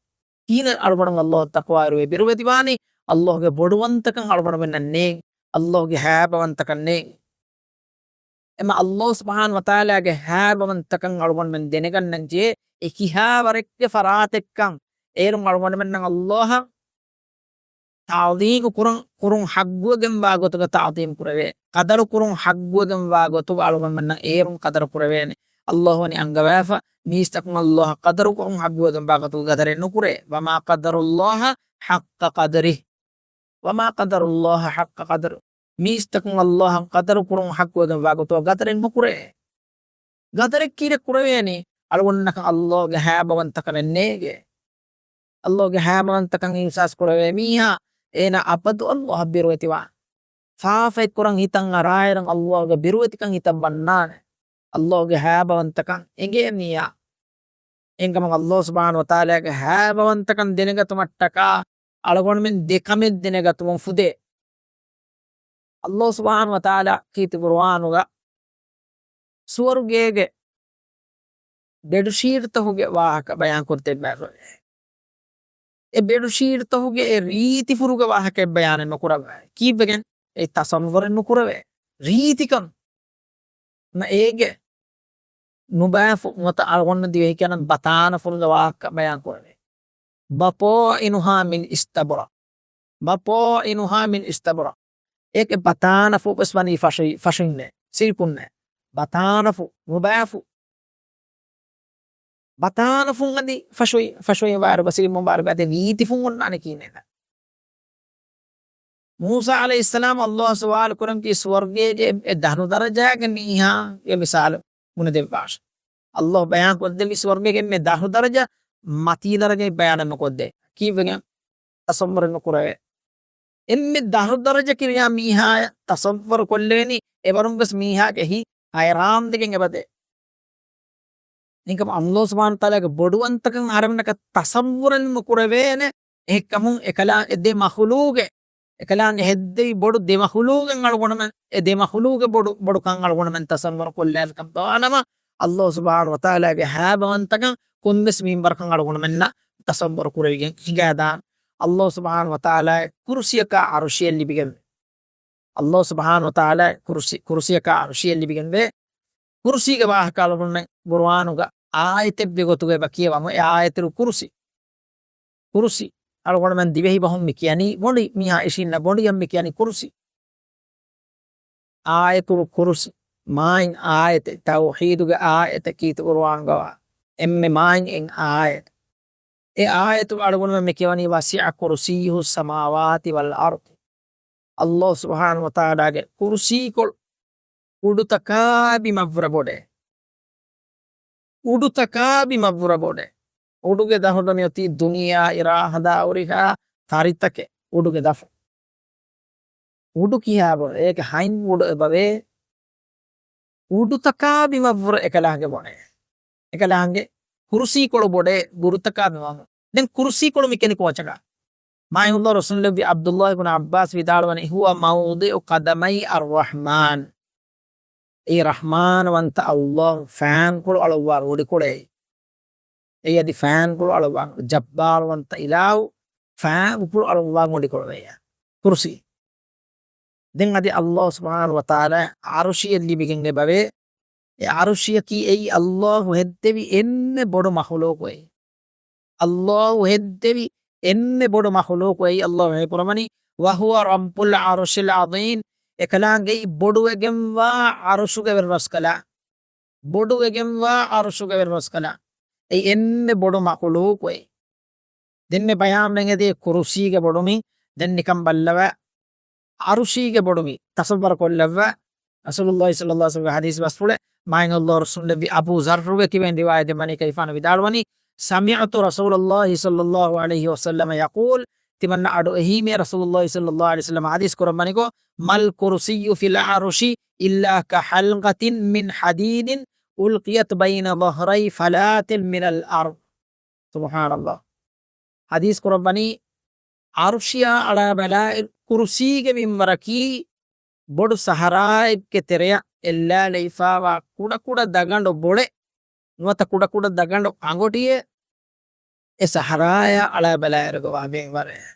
ކިހިނެއް އަޅުގަނޑު ﷲ އަށް ތަޤްވާވެރިވެ ބިރުވެތިވާނީ؟ ﷲގެ ބޮޑުވަންތަކަން އަޅުގަނޑުމެންނަށް ނޭނގި، ﷲގެ ހައިބަވަންތަކަން ނޭނގި. އެމަ ﷲ ސުބްޙާނަހޫ ވަތަޢާލާގެ ހައިބަވަންތަކަން އަޅުގަނޑުމެން ދެނެގަންނަން ޖެހޭ، އެ ކިހާވަރެއްގެ ފަރާތެއްކަން އޭރުން އަޅުގަނޑުމެންނަށް ﷲ އަށް ތަޢުޒީމު ކުރަން، ކުރުން ޙައްޤުވެގެންވާ ގޮތުގަ ތަޢުޒީމު ކުރެވޭ. ޤަދަރު ކުރުން ޙައްޤުވެގެންވާ ގޮތުގަ އަޅުގަނޑުމެންނަށް އޭރުން ޤަދަރު ކުރެވޭނެ. ﷲ ވަނީ އަންގަވާފަ، މީސްތަކުން ﷲ އަށް ޤަދަރު ކުރުން ޙައްޤުވެގެންވާ ގޮތުގަ ޤަދަރެއް ނުކުރޭ. وما قدروا الله حق قدره، وما قدروا الله حق قدره. މީސްތަކުން ﷲ އަށް ޤަދަރު ކުރުން ޙައްޤުވެގެންވާ ގޮތުގަ ޤަދަރެއް ނުކުރޭ. ޤަދަރެއް ކީރެއް ކުރެވޭނީ؟ އަޅުގަނޑުމެންނަކަށް ﷲގެ ހައިބަވަންތަކަމެއް ނޭނގޭ. ﷲގެ ހައިބަވަންތަކަން އިޙްސާސް ކުރެވޭ މީހާ، އޭނާ އަބަދު ﷲ އަށް ބިރުވެތިވާނެ. ފާފައެއް ކުރަން ހިތަށް އަރާއިރު ﷲގެ ބިރުވެތިކަން ހިތަށް ވަންނާނެ. ﷲގެ ހައިބަވަންތަކަން އެނގޭ މީހާ. އެހެންކަމުން ﷲ ސުބްޙާނަހޫ ވަތަޢާލާގެ ހައިބަވަންތަކަން ދެނެގަތުމަށްޓަކާ އަޅުގަނޑުމެން ދެ ކަމެއް ދެނެގަތުމުން ފުދޭ. ﷲ ސުބްޙާނަހޫ ވަތަޢާލާ ކީރިތި ޤުރުއާނުގަ ސުވަރުގޭގެ ބެޑްޝީޓްތަކުގެ ވާހަކަ ބަޔާންކޮށްދެއްވާފައެވެ. އެ ބެޑްޝީޓްތަކުގެ އެ ރީތިފުރުގެ ވާހަކައެއް ބަޔާނެއް ނުކުރައްވާ. ކީއްވެގެން؟ އެ ތަޞައްވަރެއް ނުކުރެވޭ. ރީތިކަން. ނަ އޭގެ ނުބައިފު ނުވަތަ އަޅުގަނޑު ދިވެހި ކިޔަނަ ބަތާނަފުޅުގެ ވާހަކަ ބަޔާން ކުރެވޭ. بطائنها من استبرق. بطائنها من استبرق. އޭގެ ބަތާނަފު ވެސް ވަނީ ފަށު، ފަށުންނޭ، ސިލްކުންނޭ. ބަތާނަފު، ނުބައިފު. ބަތާނަފުން އަދި ފަށުއި، ފަށުއި ވާރު ބަސިލި މުބާރު އަދި ރީތިފުން އޮންނާނެ ކީނެ. މޫސާ ޢަލައިހިއްސަލާމް ﷲ ސުވާލު ކުރަން ކީ ސުވަރުގޭގެ އެ ދަށު ދަރަޖާގެ މީހާގެ މިސާލު ބުނެދެއްވާށެ. ﷲ ބަޔާން ކޮށްދެއްވި ސުވަރުގޭގެ އެންމެ ދަށު ދަރަޖަ މަތީ ދަރަޖައެއް ބަޔާނެއް ނުކޮށްދޭ. ކީއްވެގެން؟ ތަޞައްވަރެއް ނުކުރެވޭ. އެންމެ ދަށު ދަރަޖަ ކިރިޔާ މީހާޔަށް ތަޞައްވަރު ކޮށްލެވެނީ އެވަރުން ވެސް މީހާގެ ހިތް ހައިރާން ދެގެން އެބަދޭ. އެހެންކަމުން ﷲ ސުބްޙާނަހޫ ވަތަޢާލާގެ ބޮޑުވަންތަކަން އަހަރެމެންނަކަށް ތަޞައްވުރެއް ނުކުރެވޭނެ. އެހެންކަމުން އެކަލާ އެ ދެ މަޚުލޫގެ، އެކަލާނގެ ހެއްދެވި ބޮޑު ދެ މަޚުލޫގެން އަޅުގަނޑުމެން، އެ ދެ މަޚުލޫގެ ބޮޑު، ބޮޑުކަން އަޅުގަނޑުމެން ތަޞައްވުރު ކޮށްލާފިކަން ބާނަމަ، ﷲ ސުބްޙާނަހޫ ވަތަޢާލާގެ ހައިބަވަންތަކަން ކޮންމެސް މިންވަރަކަށް އަޅުގަނޑުމެންނަށް ތަޞައްވުރު ކުރެވިގެން ހިނގާދާން. ﷲ ސުބްޙާނަހޫ ވަތަޢާލާ ކުރުސިއަކާ ޢަރުޝިއެއް ލިބިގެން ﷲ ސުބްޙާނަހޫ ވަތަޢާލާ ކުރުސި، ކުރުސިއަކާ ޢަރުޝިއެއް ލިބިގެންވޭ. ކުރުސީގެ ވާހަކަ އަޅުގަނޑުމެން ޤުރުއާނުގަ އާޔަތެއްގެ ގޮތުގަ އެބަ ކިޔަވަމު، އެ އާޔަތު ކުރުސި. ކުރުސި. އަޅުގަނޑުމެން ދިވެހި ބަހުން މި ކިޔަނީ ބޮނޑި، މީހާ އިށީންނަ ބޮނޑިއަށް މި ކިޔަނީ ކުރުސި. އާޔަތުލް ކުރުސި. މާތް އާޔަތެއް، ތައުޙީދުގެ އާޔަތަކީ ޤުރުއާންގަވާ އެންމެ މާތް އެއް އާޔަތެއް. އެ އާޔަތުގަ އަޅުގަނޑުމެން މި ކިޔަވަނީ، "وسع كرسيه السماوات والأرض." ﷲ ސުބްޙާނަހޫ ވަތަޢާލާގެ ކުރުސީކޮޅު އުޑުތަކާ ބިމަށްވުރެ ބޮޑޭ. އުޑުތަކާ ބިމަށްވުރެ ބޮޑޭ. އުޑުގެ ދަށުގަ މިއޮތީ ދުނިޔެއާ އިރާ ހަދާ ހުރިހާ ތަރިތަކެއް އުޑުގެ ދަށު. އުޑު ކިހާ ބޮޑު؟ އޭގެ ހަތް އުޑު އެބަވޭ. އުޑުތަކާ ބިމަށްވުރެ އެކަލާނގެ ބޮޑޭ. އެކަލާނގެ ކުރުސީކޮޅު ބޮޑޭ އުޑުތަކާ ބިމަށް. ދެން ކުރުސީކޮޅު މި ކެނި ކޯޗަކަށް؟ މާތް ﷲ ރަސޫލުއަށްވި ޢަބްދުﷲ ބިން ޢައްބާސް ވިދާޅުވަނީ، "هو موضع قدمي الرحمن." އެއީ ރަޙްމާންވަންތަ ﷲ ފައިންކޮޅު އަޅުއްވާ މުޑިކޮޅެއް. އެއީ އަދި ފައިންކޮޅު އަޅުއްވާ، ޖައްބާރުވަންތަ އިލާހު ފައިންކޮޅު އަޅުއްވާ މުޑިކޮޅު ވެއްޔާ. ކުރުސީ. ދެން އަދި ﷲ ސުބްޙާނަހޫ ވަތަޢާލާ ޢަރުޝިއެއް ލިބިގެން އެބަވޭ. އެ ޢަރުޝިއަކީ އެއީ ﷲ ހެއްދެވި އެންމެ ބޮޑު މަޚުލޫޤު އެއީ. ﷲ ހެއްދެވި އެންމެ ބޮޑު މަޚުލޫޤު އެއީ. ﷲ ހައިކުރަމަނީ، "وهو رب العرش العظيم." އެކަލާނގެއީ ބޮޑުވެގެންވާ ޢަރުޝުގެ ވެރިރަސްކަލާ. ބޮޑުވެގެންވާ ޢަރުޝުގެ ވެރިރަސްކަލާ. އެއީ އެންމެ ބޮޑު މަޚުލޫޤު އެއީ. ދެންމެ ބަޔާންވެގެން އެދޭ ކުރުސީގެ ބޮޑުމި. ދެން ނިކަން ބައްލަވާ، ޢަރުޝީގެ ބޮޑުމި ތަޞައްވަރު ކޮށްލައްވާ. ރަސޫލުﷲ ޞައްލަﷲ ޢަލައިހި ވަސައްލަމަ ޙަދީޘް ބަސްފުޅެއް މާތް ﷲ ރަސޫލުއަށްވި އަބޫ ޛައްރުގެ ކިބައިން ރިވާޔަތް ދެއްވަނީ ކައިފާނު ވިދާޅުވަނީ، "سمعت رسول الله صلى الله عليه وسلم يقول." ތިމަންނަ އަޑު އެހީމޭ ރަސޫލުﷲ ޞައްލަﷲ ޢަލައިހި ވަސައްލަމަ ޙަދީޘް ކުރައްވަނިކޮށް، "ما الكرسي في العرش إلا كحلقة من حديد ألقيت بين ظهري فلاة من الأرض." ސުބްޙާނަﷲ. ޙަދީޘް ކުރައްވަނީ، ޢަރުޝިއާ އަޅާބަލާއިރު ކުރުސީގެ މިންވަރަކީ ބޮޑު ސަހަރާއެއްގެ ތެރެއަށް އެއްލާލައިފާވާ ކުޑަކުޑަ ދަގަނޑު ބޮޑެއް ނުވަތަ ކުޑަކުޑަ ދަގަނޑު އަނގޮޓިއެއް އެ ސަހަރާޔާ އަޅާބަލާއިރުގަވާ މިންވަރެއް.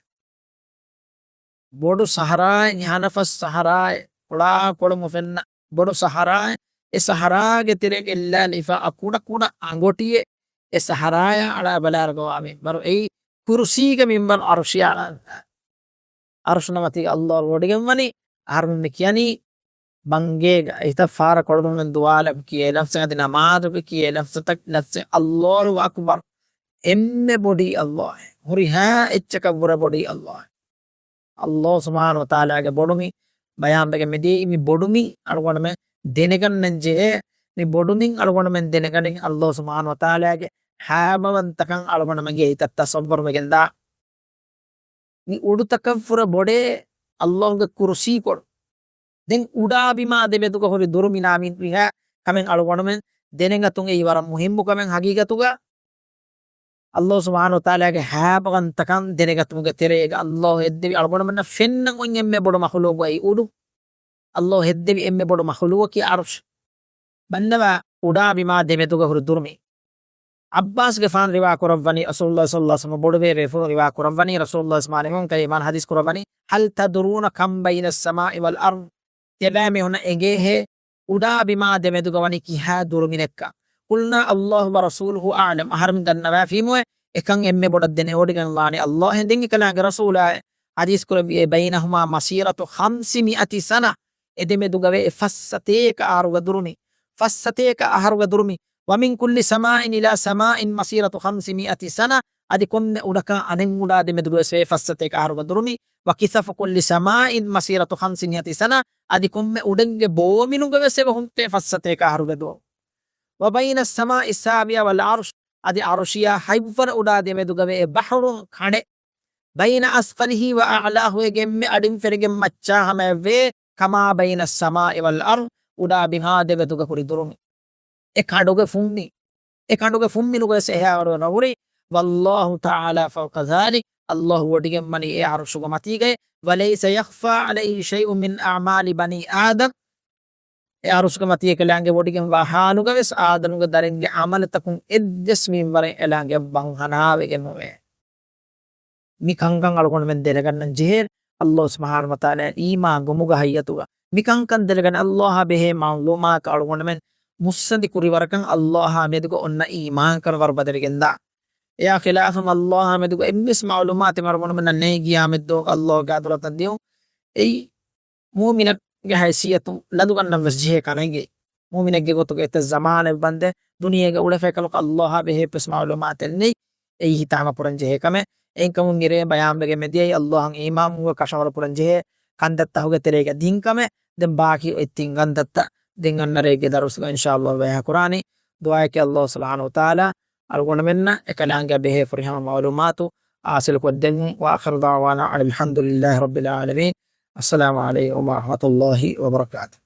ބޮޑު ސަހަރާއެއް، ހަނަފަސް ސަހަރާއެއް، ކޮޅާކޮޅުން އުފެންނަ ބޮޑު ސަހަރާއެއް، އެ ސަހަރާގެ ތެރޭގަ އެއްލާލައިފާ އަ ކުޑަކުޑަ އަނގޮޓިއެއް އެ ސަހަރާޔާ އަޅާބަލާއިރުގަވާ މިންވަރު. އެއީ ކުރުސީގެ މިންވަރު ޢަރުޝިއާ އަޅާ. ޢަރުޝު ނަމަތީގަ ﷲ ވޮޑިގެންވަނީ. އަހަރުމެން މި ކިޔަނީ ބަންގޭގަ އިތައް ފާރަށް ކޮޅުދުން ދުވާލަކު ކިޔޭ ލަފްޒެއް އަދި ނަމާދުގަ ކިޔޭ ލަފްޒުތައް، ލަފްޒެއް ﷲ އަކްބަރު. އެންމެ ބޮޑީ ﷲ. ހުރިހާ އެއްޗަކަށްވުރެ ބޮޑީ ﷲ. ﷲ ސުބްޙާނަހޫ ވަތަޢާލާގެ ބޮޑުމި ބަޔާންވެގެން މިދިޔައީ. މި ބޮޑުމި އަޅުގަނޑުމެން ދެނެގަންނަން ޖެހޭ. މި ބޮޑުމިން އަޅުގަނޑުމެން ދެނެގަނެގެން ﷲ ސުބްޙާނަހޫ ވަތަޢާލާގެ ހައިބަވަންތަކަން އަޅުގަނޑުމެންގެ ހިތަށް ތަޞައްވަރުވެގެންދާ. މި އުޑުތަކަށްވުރެ ބޮޑޭ ﷲގެ ކުރުސީކޮޅު. ދެން އުޑާ ބިމާ ދެމެދުގަ ހުރި ދުރުމި ނާމީން ހުރިހާ ކަމެއް އަޅުގަނޑުމެން ދެނެގަތުން އެއީ ވަރަށް މުހިއްމު ކަމެއް ހަގީގަތުގަ. ﷲ ސުބްޙާނަހޫ ވަތަޢާލާގެ ހައިބަވަންތަކަން ދެނެގަތުމުގެ ތެރޭގަ ﷲ ހެއްދެވި އަޅުގަނޑުމެންނަށް ފެންނަން އޮތް އެންމެ ބޮޑު މަޚުލޫޤު އެއީ އުޑު. ﷲ ހެއްދެވި އެންމެ ބޮޑު މަޚުލޫޤަކީ ޢަރުޝް. ބައްލަވާ އުޑާ ބިމާ ދެމެދުގަ ހުރި ދުރުމި. ޢައްބާސްގެފާނު ރިވާ ކުރައްވަނީ، ރަސޫލުﷲ ޞައްލަﷲ ޢަލައިހި ވަސައްލަމަ ބޮޑުބޭރު ވެފަ ރިވާ ކުރައްވަނީ، ރަސޫލުﷲ ޞައްލަﷲ ޢަލައިހި ވަސައްލަމަ ކަލޭމާން ޙަދީޘް ކުރައްވަނީ، "هل تدرون كم بين السماء والأرض؟" ތިޔަބައިމީހުންނަށް އެނގޭހޭ އުޑާ ބިމާ ދެމެދުގަ ވަނީ ކިހާ ދުރުމިނެއްކަން؟ "قلنا الله ورسوله أعلم." އަހަރެމެން ދަންނަވާފީމުވެ، އެކަން އެންމެ ބޮޑަށް ދެނެވޮޑިގަންނާނެ ﷲ އެ. ދެން އެކަލާނގެ ރަސޫލާއެ ޙަދީޘް ކުރެއްވިއޭ، "بينهما مسيرة خمسمائة سنة." އެ ދެމެދުގަވޭ އެ ފައްސަތޭކަ އަހަރުގެ ދުރުމި. ފައްސަތޭކަ އަހަރުގެ ދުރުމި. "ومن كل سماء إلى سماء مسيرة خمسمائة سنة." އަދި ކޮންމެ އުޑަކާ އަނެއް އުޑާ ދެމެދުގަވެސް ވޭ ފައްސަތޭކަ އަހަރުގެ ދުރުމި. "وكسف كل سماء مسيرة خمسمائة سنة." އަދި ކޮންމެ އުޑެއްގެ ބޯމިނުގަވެސް އެބަ ހުންތޭ ފައްސަތޭކަ އަހަރުގެ ދުރު. "وبين السماء السابعة والعرش." އަދި ޢަރުޝިއާ ހަތްވަނަ އުޑާ ދެމެދުގަވޭ އެ ބަޙުރުން ކަނޑެއް. "بين أسفله وأعلاه." އޭގެ އެންމެ އަޑިން ފެރިގެން މައްޗާ ހަމަޔަށްވޭ، "كما بين السماء والأرض." އުޑާ ބިމާ ދެމެދުގަ ހުރި ދުރުމި. އެ ކަނޑުގެ ފުންމި. އެ ކަނޑުގެ ފުންމިނުގަވެސް އެހާވަރު ނުހުރި. "والله تعالى فوق ذلك." ﷲ ވޮޑިގެންވަނީ އެ ޢަރުޝުގެ މަތީގައި. "وليس يخفى عليه شيء من أعمال بني آدم." އެ ޢަރުޝުގެ މަތީ އެކަލާނގެ ވޮޑިގެންވާ ޙާލުގަވެސް އާދަމުގެ ދަރިންގެ ޢަމަލުތަކުން އެއްވެސް މިންވަރެއް އެކަލާނގެ ވަންހަނާވެގެން ނުވޭ. މި ކަންކަން އަޅުގަނޑުމެން ދެނެގަންނަން ޖެހޭ، ﷲ ސުބްޙާނަހޫ ވަތަޢާލާ އީމާން ގޮމުގަ ހައްޔަތުގަ މި ކަންކަން ދެނެގަން ﷲއާ ބެހޭ މަޢުލޫމާތު އަޅުގަނޑުމެން މުއްސަނދި ކުރިވަރަކަށް ﷲއާ މެދުގަ އޮންނަ އީމާންކަން ވަރުބަދަލުވެގެންދާ. އެއާ ޚިލާފަށް ﷲއާ މެދުގަ އެއްވެސް މަޢުލޫމާތެއް އަޅުގަނޑުމެންނަށް ނެތް ގިޔާމެއްދޯ ﷲގެ ޙަޟްރަތަށް ދިޔުން. އެއީ މުއުމިނެއްގެ ހައިސިއްޔަތު ލަދުގަންނަން ވެސް ޖެހޭ ކަމެއްގެ. މުއުމިނެއްގެ ގޮތުގަ އެތައް ޒަމާނެއް ވަންދެ ދުނިޔޭގަ އުޅެފައިކަލަކު އައްލާހާ ބެހޭ ވެސް މައުލޫމާތެއް ނެތް. އެއީ ހިތާމަ ކުރަން ޖެހޭ ކަމެއް. އެއިން ކަމުން މިރޭ ބަޔާންވެގެން މިދިޔައީ އައްލާހަށް އީމާންވުމުގެ ކަށަވަރު ކުރަން ޖެހޭ ކަންތައްތަކުގެ ތެރޭގަ ދިން ކަމެއް. ދެން ބާކީ އޮތް ތިން ކަންތައްތައް ދެން އަންނަ ރޭގެ ދަރުސްގަ އިންޝާއައްލާހު ބަޔާން ކުރާނީ. ދުޢާއަކީ އައްލާހު ސުބްޙާނަހޫ ވަތަޢާލާ އަޅުގަނޑުމެންނަށް އެކަލާނގެ ބެހޭ ފުރިހަމަ މައުލޫމާތު ހާސިލުކޮށްދެއްވުން. وآخر دعوانا أن الحمد لله رب العالمين. السلام عليكم ورحمة الله وبركاته.